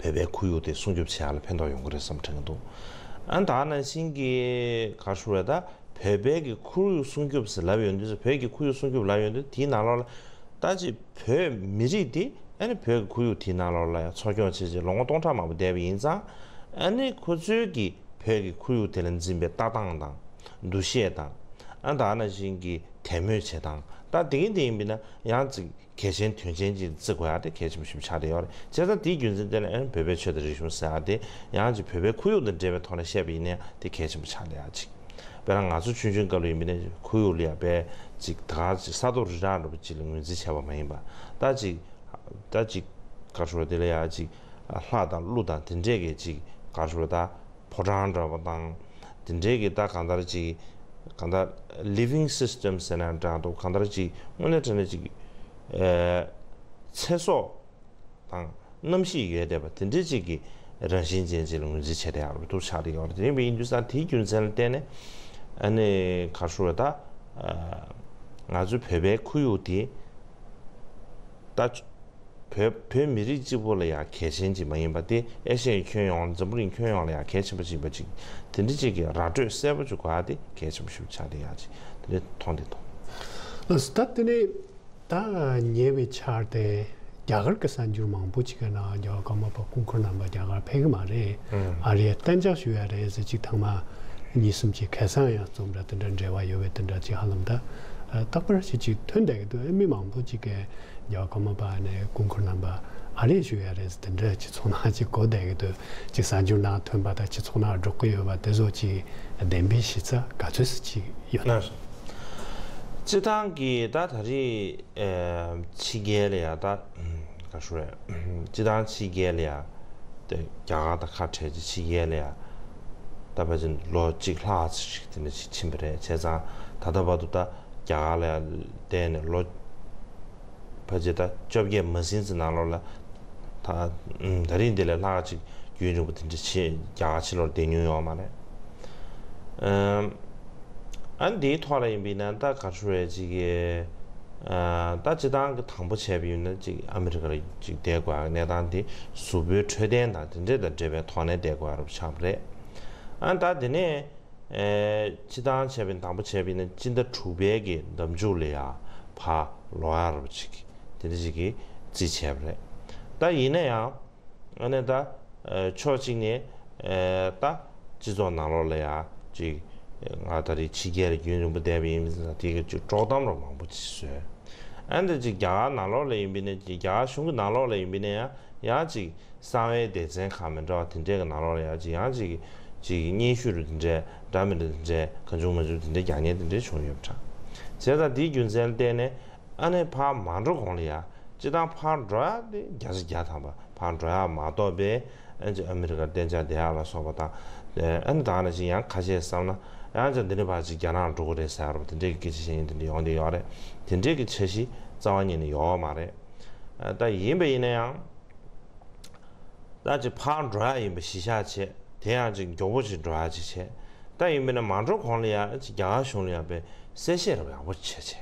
ད་བོད་པའི་ཁོར་ཡུག་དེ་སྲུང་སྐྱོབ་བྱེད་ཡག་ལ་ཕན་ཐོགས་ཡོང་གི་རེད་བསམ་དྲན་གྱི་འདུག་ཨ་ད་ནང་བཞིན་གྱི་ག་རེ་ཞུ་དགོས་རེད། ད་བོད་པའི་གི་ཁོར་ཡུག་སྲུང་སྐྱོབ་ཟེར་ལབ་ཡོང་དུས་བོད་ཀྱི་ཁོར་ཡུག་སྲུང་སྐྱོབ་ལབ་ཡོང་དུས་དེའི་ནང་ལོགས་ལ། ད་ཅིག་བོད་མི་རིགས་དེ་ཨ་ནི་བོད་ཀྱི་ཁོར་ཡུག་དེའི་ནང་ལོགས་ལ་ཡང་འཚོ་སྐྱོང་བྱེད་བྱེད་ལོ་ངོ་སྟོང་ཕྲག་མང་པོ་བསྡད་པ་ཡིན་ཙང་། ཨ་ནི་ཁོ་ཚོའི་གི་བོད་ཀྱི་ཁོར་ཡུག་དེ་ལ་འཛིན་པའི་ལྟ་སྟངས་དང་། འདུ་ཤེས་དང་། ཨ་ད་ནང་བཞིན་གྱི་དད་མོས་བྱེད་སྟངས། ད་དེ་གིན་དེ་ཡིན་པས་ན་ཡང་ཅིག་གལ་ཆེན་དོན་ཆེན་ཅིག་བརྩི་དགོས་ཡ་དེ་གལ་ཆེན་པོ་ཞིག་ཆགས་བསྡད་ཡོད་རེད། བྱས་ཙང་དེའི་རྒྱུ་མཚན་དེ་ལ་ཨ་ནི་བོད་པའི་ཆོས་དང་རིག་གཞུང་ཟེར་ཡ་དེ་ཡང་ཅིག་བོད་པའི་ཁོར་ཡུག་དང་འབྲེལ་བའི་ཐོག་ནས་བཤད་པ་ཡིན་ན་ཡང་དེ་གལ་ཆེན་པོ་ཆགས་བསྡད་ཡ་ཅིག་དཔེར་ན་ང་ཚོ་ཆུང་ཆུང་སྐབས་ལ་ཡིན་པ་ནས་ཁོར་ཡུག་ལ་ཡང་དཔེ་ཅིག་ད་ག་ཅིག་ས་རྡོ་རི་བྲག་འདྲ་པོ་ཅིག་ལ་ངོས་འཛིན་བྱས་པ་མ་ཡིན་པ། ད་ཅིག་ད་ཅིག་ག་རེ་ཞུ་དགོས་རེད། དེ་ལ་ཡང་ཅིག་ལྷ་དང་ཀླུ་དང་དེ་འདྲས་ཀྱི་ཅིག་ག་རེ་ཞུ་དགོས་རེད། ད་ཕོ་བྲང་འདྲ་པོ་དང་། དེ་འདྲས་ཀྱི་ད་གང་ལྟར་ཅིག་གང་ལྟར་living system ཟེར་ན་འདྲ་འདུག་གང་ལྟར་ཅིག་དངོས་གནས་དྲང་གནས་ཅིག་ཨེ་ཚེ་སྲོག་དང་གནམ་གཤིས་ཡོད་བསྡད་པ་དེ་འདྲའི་ཅིག་གི་རང་བཞིན་ཅན་ཅིག་ལ་ངོས་འཛིན་བྱས་བསྡད་ཡག་རུ་ཐུག་ཆགས་བསྡད་ཡོད་རེད། དེ་ཡིན་པ་ཡིན་དུས་ཙང་དེའི་རྒྱུ་མཚན་ལ་བརྟེན་ནས་ཨ་ནི་ག་རེ་ཞུ་དགོས་རེད། ད་ང་ཚོའི་བོད་པའི་ཁོར་ཡུག་དེ་ད་བོད་བོད་མི་རིགས་གཅིག་པོ་ལ་ཡང་གལ་ཆེན་ཅིག་མ་ཡིན་པ་དེ་ཨེ་ཤ་ཡའི་ཁྱོན་ཡོངས་འཛམ་བུ་གླིང་ཁྱོན་ཡོངས་ལ་ཡང་གལ་ཆེན་པོ་ཅིག་ཡིན་པ་ཅིག་དེ་འདྲ་ཅིག་གི་ར་སྤྲོད་གསལ་པོ་ཅིག་དགོས་ཡག་དེ་གལ་ཆེན་པོ་ཞིག་ཆགས་བསྡད་ཡག་ཅིག་དེ་འདྲ་མཐོང་བསྡད་འདུག་ལགས་སོ། ད་དེ་ནས། ད་ཉེ་བའི་ཆར་དེ་རྒྱ་གར་གྱི་གསར་འགྱུར་མང་པོ་ཅིག་གི་ནང་རྒྱལ་བ་ཀརྨ་པ་སྐུ་འཁོར་རྣམ་པ་རྒྱ་གར་ཕེབས་ཀྱི་མ་རེད། ཨ་རི་ཡར་གཏན་འཇགས་ཞུ་ཡ་རེད་ཟེར་ཅིག་ཐེངས་མ་གཉིས་གསུམ་ཅིག་ཁ་སང་ཡང་རྩོམ་འདྲ་དེ་འདྲ་འབྲེལ་བ་ཡོད་པའི་དེ་འདྲ་ཅིག་ཧ་ལམ་ད་རྟག་པར་ཞིག་ཅིག་ཐོན་བསྡད་ཀྱི་འདུག་ཨེ་མི་མང་པོ་ཅིག་གིས་རྒྱལ་བ་ཀརྨ་པ་ནས་སྐུ་འཁོར་རྣམ་པ་ཨ་རི་ཞུ་ཡ་རེད་ཟེར་དེ་འདྲ་ཅིག་ཚོར་སྣང་ཅིག་གོ་བསྡད་ཀྱི་འདུག་ཅིག་གསར་འགྱུར་ནང་ཐོན་པ་དང་ཅིག་ཚོར་སྣང་སྒྲོག་གི་ཡོད་པ་དེ་ཚོ་ཅིག་བདེན་པའི་གཞི་རྩ་ག་ཚོད་ཅིག་ཡོད་ན། སྤྱི་བཏང་གི་ད་ད་རེས། ཨེ་ཕྱི་རྒྱལ་ལ་ཡ་ད་ག་ཞུ་རེད། སྤྱི་བཏང་ཕྱི་རྒྱལ་ལ་ཡ་དེ་རྒྱ་གར་དང་ཁ་བྲལ་ཏེ་ཕྱི་རྒྱལ་ལ་ཡ་ད་ཕལ་ཆེར་ལོ་གཅིག་ལྷག་ཙམ་ཞིག་དེ་འདྲ་ཞིག་ཕྱིན་པ་རེད། བྱས་ཙང་ད་ལྟ་བར་དུ་ད་རྒྱ་གར་ལ་ཡ་བསྡད་ནས་ལོ་ཕལ་ཆེར་ད་བཅོ་བརྒྱད་མ་ཟིན་ཙམ་ནང་ལོགས་ལ་ད་ད་རིང་འདི་ལས་ལྷག་ཅིག་རྒྱུན་རིང་པོ་དེ་འདྲ་ཕྱི་རྒྱ་གར་ཕྱི་ལོགས་བསྡད་མྱོང་ཡོད་མ་རེད། ཨ་འདིའི་ཐོག་ལ་ཡིན་པས་ན་ད་ག་རེ་ཞུ་རེད་ཅིག་གི་ཨ་ད་སྤྱི་བཏང་གི་དང་པོ་བྱས་པ་ཡིན་ན་ཅིག་ཨ་མི་རི་ཀ་ལ་ཅིག་བསྡད་དགོས་ཡག་གནས་སྟངས་དེ་གཟུགས་པོའི་འཕྲོད་བསྟེན་དང་དེ་འདྲས་དང་འབྲེལ་བའི་ཐོག་ནས་བསྡད་དགོས་ཡག་རུ་ཆགས་པ་རེད། ཨ་ད་དེ་ནས་ཨེ་སྤྱི་བཏང་བྱས་པ་ཡིན་དང་པོ་བྱས་པ་ཡིན་ན་སྤྱི་ཟླ་དྲུག་པའི་གི་ཟླ་མཇུག་ལ་ཡ་ཕར་ལོག་ཡག་རུ་ཅིག་དེ་འདྲ་ཅིག་གི་རྩིས་བྱས་པ་རེད། ད་ཡིན་ན་ཡང་། ཨ་ནི་ད་ཕྱོགས་གཅིག་ནས་ད་སྤྱི་ཚོགས་ནང་ལོགས་ལ་ཡ་ཅིག་ང་ད་རེས་ཕྱི་རྒྱལ་ལ་རྒྱུན་རིང་པོ་བསྡད་པ་ཡིན་ཙང་དེ་གི་ཅིག་དཀྲོག་གཏམ་རོ་མང་པོ་ཅིག་བཟོས། ཨ་ནི་ད་ཅིག་རྒྱ་གར་ནང་ལོགས་ལ་ཡིན་པ་ནས་ཅིག་རྒྱ་གར་གཞུང་གི་ནང་ལོགས་ལ་ཡིན་པ་ནས་ཡང་ཡང་ཅིག་གསང་བའི་སྡེ་ཚན་ཁག་མི་འདྲ་བ་དེ་འདྲས་ཀྱི་ནང་ལོགས་ལ་ཡང་ཅིག་ཡང་ཅིག་ཅིག་སྙན་ཞུ་རུ་དེ་འདྲས་འདྲ་མི་འདྲ་དེ་འདྲས་གང་བྱུང་མང་བྱུང་དེ་འདྲས་རྒྱག་མཁན་དེ་འདྲས་བྱུང་ཡོད་པ་འདྲ། བྱས་ཙང་དེའི་རྒྱུ་མཚན་ལ་བརྟེན་ནས་ཨ་ནི་ཕར་མ་འགྲོ་གོང་ལ་ཡ། སྤྱི་བཏང་ཕར་འགྲོ་ཡག་དེ་བརྒྱ་ཆ་བརྒྱ་ཐམ་པ་ཕར་འགྲོ་ཡག་མ་གཏོགས་པའི་ཨ་ཅེ་ཨ་མི་རི་ཀར་གཏན་འཇགས་བསྡད་ཡག་ལ་སོགས་པ་དང་། ཨ་ནི་ད་ནང་བཞིན་ཡང་ཁ་ཤས་བསམ་ན་ཡང་ཅིག་འདི་ནས་ཕར་ཅིག་རྒྱ་ནག་འགྲོ་གི་རེད་ཟེར་ཡག་རེད་པ། དེ་འདྲའི་གི་སྐད་ཆ་བཤད་མཁན་དེ་འདྲ་ཡོང་བསྡད་ཡོད་རེད། དེ་འདྲའི་གི་འཆར་གཞི་རྩ་བ་ཉིད་ནས་ཡོད་མ་རེད། ཨ་ད་ཡིན་པ་ཡིན་ན་ཡང་། ད་ཅིག་ཕར་འགྲོ་ཡག་ཡིན་པ་གཞི་བཞག་བྱས། དེ་ཡང་ཅིག་མགྱོགས་པོ་ཅིག་འགྲོ་ཡག་ཅིག་བྱས། ད་ཡིན་པས་ན་མ་འགྲོ་གོང་ལ་ཡ་ཅིག་རྒྱ་གར་གཞུང་ལ་ཡ་པའི་གསལ་བཤད་རེ་ཡག་པོ་བྱས་བྱས།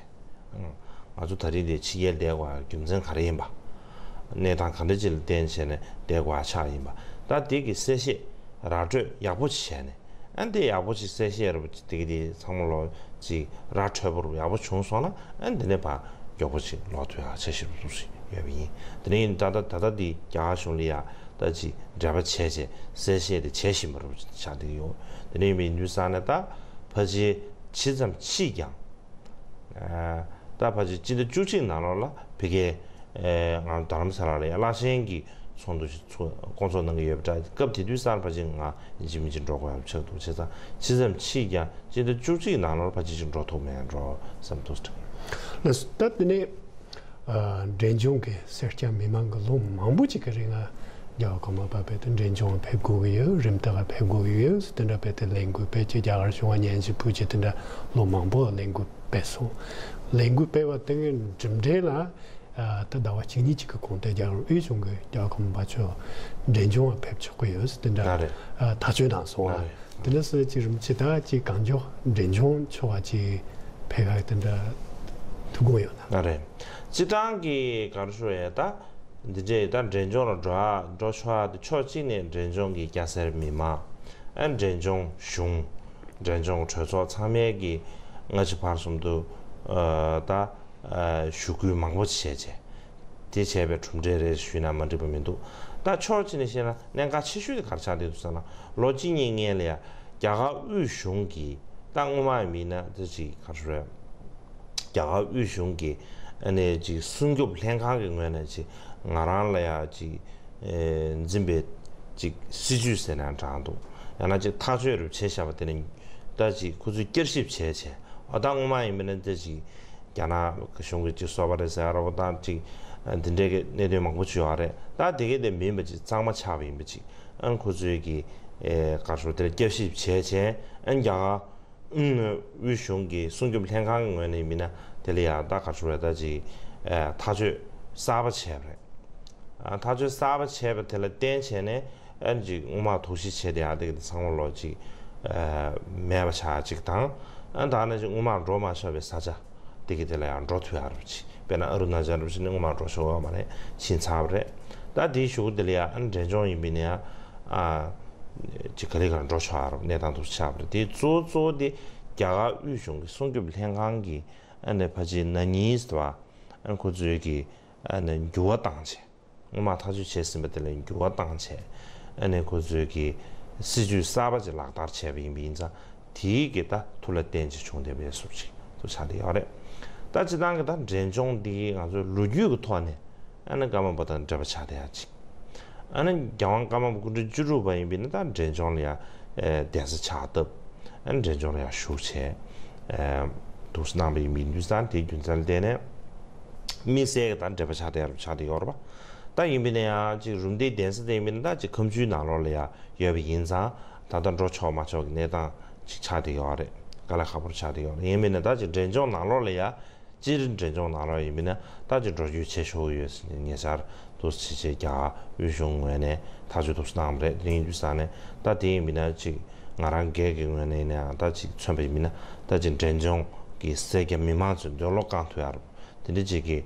ཨང་། ང་ཚོ་ད་རེས་འདི་ཕྱི་རྒྱལ་བསྡད་དགོས་ཡག་རྒྱུ་མཚན་ག་རེ་ཡིན་པ། གནས་སྟངས་ག་འདྲ་ཅིག་ལ་བརྟེན་བྱས་ནས་བསྡད་དགོས་ཡག་ཆགས་ཡིན་པ། ད་དེ་གི་གསལ་བཤད་ར་སྤྲོད་ཡག་པོ་ཅིག་བྱས་ནས། ཨ་འདི་ཡག་པོ་ཅིག་གསལ་བཤད་རུ་དེ་གི་དེ་ཚང་མ་ལོ་ཅིག་ར་འཕྲོད་པོ་རུ་ཡག་པོ་བྱུང་སོང་ན་ཨ་འདི་ནས་ཕར་མགྱོགས་པོ་ཅིག་ལོག་ཐུབ་ཡག་འཆར་གཞི་རུ་འདུག་ཞིག་ཡོད་པ་ཡིན། དེ་ནས་ཡིན་ད་ལྟ་ད་ལྟ་འདི་རྒྱ་གར་གཞུང་ལ་ཡ་ད་ཅིག་འབྲེལ་བ་བྱས་བྱས་གསལ་བཤད་དེ་བྱེད་བཞིན་པ་རུ་ཆགས་བསྡད་ཡོད། དེ་ནས་ཡིན་པ་ཡིན་དུས་ཙང་ནས་ད་ཕལ་ཆེར་ཇི་ཙམ་ཕྱིས་ཀྱང་ད་ཕལ་ཆེར་སྤྱི་ཟླ་བཅུ་གཅིག་ནང་ལོགས་ལ་ཕ་གིའི་ང་རྡ་རམ་ས་ལ་ལ་ཡ་རླབས་ཆེན་གྱི་ཚོགས་འདུ་ཞིག་ཚོགས་སྐོང་ཚོགས་གནང་གི་ཡོད་པ་འདྲ། སྐབས་དེ་དུས་ཙང་ཕལ་ཆེར་ང་ཡིན་གཅིག་མིན་གཅིག་འགྲོ་དགོས་ཡག་ཆགས་འདུག་བྱས་ཙང་ཇི་ཙམ་ཕྱིས་ཀྱང་སྤྱི་ཟླ་བཅུ་གཅིག་ནང་ལོགས་ཕལ་ཆེར་ཅིག་འགྲོ་ཐུབ་མེད་འགྲོ་བསམ་འདུག་ལགས་སོ། ད་དེ་ནས་འབྲས་ལྗོངས་ཀྱི་སེར་སྐྱ་མི་མང་གི་ལོ་མང་པོ་ཅིག་གི་རིང་ང་རྒྱལ་བ་ཀརྨ་པ་རྦད་དེ་འབྲས་ལྗོངས་ཕེབས་དགོས་ཀྱི་ཡོད། རིམ་བཏགས་ཕེབས་དགོས་ཀྱི་ཡོད་ཟེར་དེ་འདྲ་རྦད་དེ་ལས་འགུལ་སྤེལ་བྱས་རྒྱ་གར་གཞུང་ལ་སྙན་ཞུ་ཕུལ་བྱས་དེ་འདྲ་ལོ་མང་པོ་ལས་འགུལ་སྤེལ་སོང་། ལས་འགུལ་སྤེལ་བ་དེ་གི་གྲུབ་འབྲས་ལ་ད་ཟླ་བ་གཅིག་གཉིས་ཅིག་གི་གོང་དེ་རྒྱ་གར་དབུས་གཞུང་གིས་རྒྱལ་བ་ཀརྨ་པ་མཆོག་འབྲས་ལྗོངས་ལ་ཕེབས་ཆོག་གི་ཡོད་ཟེར་དེ་འདྲ་ལགས་རེད། ཐག་གཅོད་གནང་སོང་། ལགས་རེད། དེ་འདྲ་སོ་ཅིག་རིམ་བྱེད་ད་ཅིག་གང་མགྱོགས་འབྲས་ལྗོངས་ཕྱོགས་ལ་ཅིག་ཕེབས་ཡག་དེ་འདྲ་ཐུགས་དགོངས་ཡོད་ན། ལགས་རེད། སྤྱིར་བཏང་གི་ག་རེ་ཞུ་ཡས་ད་འདི་འདྲས་ད་འབྲས་ལྗོངས་ལ་འགྲོ་ཡག་འགྲོ་ཆོག་ཡག་དེ་ཕྱོགས་གཅིག་ནས་འབྲས་ལྗོངས་ཀྱི་སྐྱ་སེར་མི་མང་ཨ་འབྲས་ལྗོངས་གཞུང་འབྲས་ལྗོངས་གྲོས་ཚོགས་ཚང་མས་ཀྱི་སྔ་ཕྱི་བར་གསུམ་དུ་ད་ཞུ་སྐུལ་མང་པོ་བྱས་བྱས། དེ་བྱས་པའི་གྲུབ་འབྲས་རེད་ཞུས་ན་མ་འགྲིག་པ་མི་འདུག་ད་ཕྱོགས་གཅིག་ནས་བཤད་ན་གནད་འགག་ཆེ་ཤོས་དེ་ག་རེ་ཆགས་བསྡད་འདུག་ཟེར་ན་ལོ་གཅིག་གཉིས་སྔོན་ལ་ཡ་རྒྱ་གར་དབུས་གཞུང་གིས་ད་སྔོན་མ་ཡིན་ན་དེ་ཅིག་ག་རེ་ཞུ་རེད། རྒྱ་གར་དབུས་གཞུང་གིས་ཨ་ནི་ཅིག་སྲུང་སྐྱོབ་ལྷན་ཁང་གི་ངོས་ནས་ཅིག་ང་རང་ལ་ཡ་ཅིག་འཛིན་པའི་ཅིག་སྲིད་ཇུས་ཟེར་ན་འདྲ་འདུག་ཡང་ན་ཅིག་ཐག་གཅོད་རུ་བྱས་བཞག་པ་དེ་ནི་ད་ཅིག་ཁོ་ཚོས་བསྐྱར་ཞིབ་བྱས་བྱས་ཨ་ད་སྔོན་མ་ཡིན་པ་ན་དེ་ཅིག་རྒྱ་ནག་གི་གཞུང་གི་ཅིག་སོ་པ་རེད་ཟེར་ཡ་ར་བོ་དང་ཅིག་འདི་འདྲའི་གི་གནད་དོན་མང་པོ་ཅིག་ཡོད་རེད། ད་དེ་གའི་དེ་མིན་པ་ཅིག་གཙང་མ་ཆགས་པ་ཡིན་པ་ཅིག་ཨ་ཁོ་ཚོའི་གི་ཨེ་ག་རེ་ཞུ་དེར་བསྐྱར་ཞིབ་བྱས་བྱས་ཨ་རྒྱ་གར་དབུས་གཞུང་གི་སྲུང་སྐྱོབ་ལྷན་ཁང་གི་ངོས་ནས་མིན་ན་དེ་ལ་ཡང་ད་ག་རེ་ཞུ་རེད་ད་ཅིག་ཨེ་ཐག་གཅོད་གསར་པ་བྱས་པ་རེད། ཨ་ཐག་གཅོད་གསར་པ་བྱས་པ་དེ་ལ་བརྟེན་བྱས་ནས་ཨ་ཅིག་སྔོན་མ་དོགས་གཞི་བྱས་ཏེ་ཡང་དེ་གི་ཚང་མ་ལོ་ཅིག་ཨ་མེད་པ་ཆགས་ཅིག་དང་ཨ་ད་ནི་ཅིག་སྔོན་མ་འགྲོ་མ་ཆོག་པའི་ས་ཆ་དེ་གི་དེ་ལ་ཡང་འགྲོ་ཐུབ་ཡག་རུ་ཅིག་དཔེར་ན་ཨ་རུ་ན་ཅལ་རུ་ཅིག་ནི་སྔོན་མ་འགྲོ་ཆོག་ཡོད་མ་རེད། ཕྱིན་ཚར་བ་རེད། ད་དེའི་གཞུག་གུ་དེ་ལ་ཡང་ཨ་འབྲས་ལྗོངས་ཡིན་པ་ཡིན་ན་ཡང་ཨ་ཅིག་ག་ལེ་ག་ལེ་འགྲོ་ཆོག་ཡག་རུ་གནས་སྟངས་དེ་ཆགས་པ་རེད། དེ་གཙོ་བོ་གཙོ་བོ་དེ་རྒྱ་གར་དབུས་གཞུང་གི་སྲུང་སྐྱོབ་ལྷན་ཁང་གི་ཨ་ནི་ཕལ་ཆེར་ན་ནིང་ཟེར་བ་ཨ་ཁོ་ཚོའི་གི་ཨ་ནི་འགྱུར་བ་བཏང་བྱས། སྔོན་མ་ཐག་གཅོད་བྱས་ཟིན་པ་དེ་ལ་འགྱུར་བ་བཏང་བྱས་ཨ་ནི་ཁོ་ཚོའི་གི་སྲིད་ཇུས་གསར་པ་ཅིག་ལག་བསྟར་བྱས་པ་ཡིན་པ་ཡིན་ཙང་དེའི་གི་ད་ཐུགས་ལ་བརྟེན་ཅིག་བྱུང་བསྡད་པའི་བཟོ་ཅིག་ཏུ་ཆགས་བསྡད་ཡོད་རེད། ད་སྤྱིར་བཏང་གི་ད་འབྲས་ལྗོངས་འདི་ང་ཚོའི་ལོ་རྒྱུས་ཀྱི་ཐོག་ནས་ཨ་ནི་ཀརྨ་པ་དང་འབྲེལ་བ་ཆགས་བསྡད་ཡག་ཅིག་ཨ་ནི་རྒྱལ་དབང་ཀརྨ་པ་སྐུ་ཕྲེང་བཅུ་དྲུག་པ་ཡིན་པ་ཡིན་ན་ད་འབྲས་ལྗོངས་ལ་ཡ་གདན་ས་ཕྱག་བཏབ་ཨ་ནི་འབྲས་ལྗོངས་ལ་ཡ་བཞུགས་བྱས་འདུག་སེ་གནང་བ་ཡིན་པ་ཡིན་དུས་ཙང་དེའི་རྒྱུ་མཚན་ལ་བརྟེན་ནས། དམིགས་བསལ་གྱི་དང་འབྲེལ་བ་ཆགས་བསྡད་ཡག་ཆགས་བསྡད་ཡོད་རེད་པ། ད་ཡིན་པ་ཡིན་ན་ཡང་ཅིག་རུམ་བཏེག་གདན་ས་དེ་ཡིན་པ་ཡིན་ན་ད་ཅིག་ཁ་མཆུའི་ནང་ལོགས་ལ་ཡ་ཡོད་པ་ཡིན་ཙང་ད་ལྟ་འགྲོ་ཆོག་མ་ཆོག་གི་གནས་སྟངས་ཅིག་ཆགས་བསྡད་ཡོད་རེད། དཀའ་ལས་ཁག་པོ་ཆགས་བསྡད་ཡོད་རེད། ཡིན་པ་ཡིན་ན་ད་ཅིག་འབྲས་ལྗོངས་ནང་ལོགས་ལ་ཡ་སྤྱིར་འབྲས་ལྗོངས་ནང་ལོགས་ཡིན་པ་ཡིན་ན་ད་ཅིག་འགྲོ་སྐྱོད་བྱེད་ཆོག་གི་ཡོད་ཟེར་ནས་ཉེ་ཆར་འདུག་སེ་བྱས་རྒྱ་དབུས་གཞུང་ངོས་ནས་ཐག་གཅོད་འདུག་སེ་གནང་བ་རེད། དེ་ཡིན་དུས་ཙང་ནས་ད་དེ་ཡིན་པ་ཡིན་ན་ཅིག་ང་རང་སྒེར་གྱི་ངོས་ནས་ཡིན་ན་ཡང་ད་ཅིག་མཚོན་པ་ཡིན་པ་ཡིན་ན་ད་ཅིག་འབྲས་ལྗོངས་ཀྱི་སེར་སྐྱ་མི་མང་ཚོའི་འདོད་བློ་བསྐང་ཐུབ་ཡག་རེད། དེ་འདྲ་ཅིག་གི་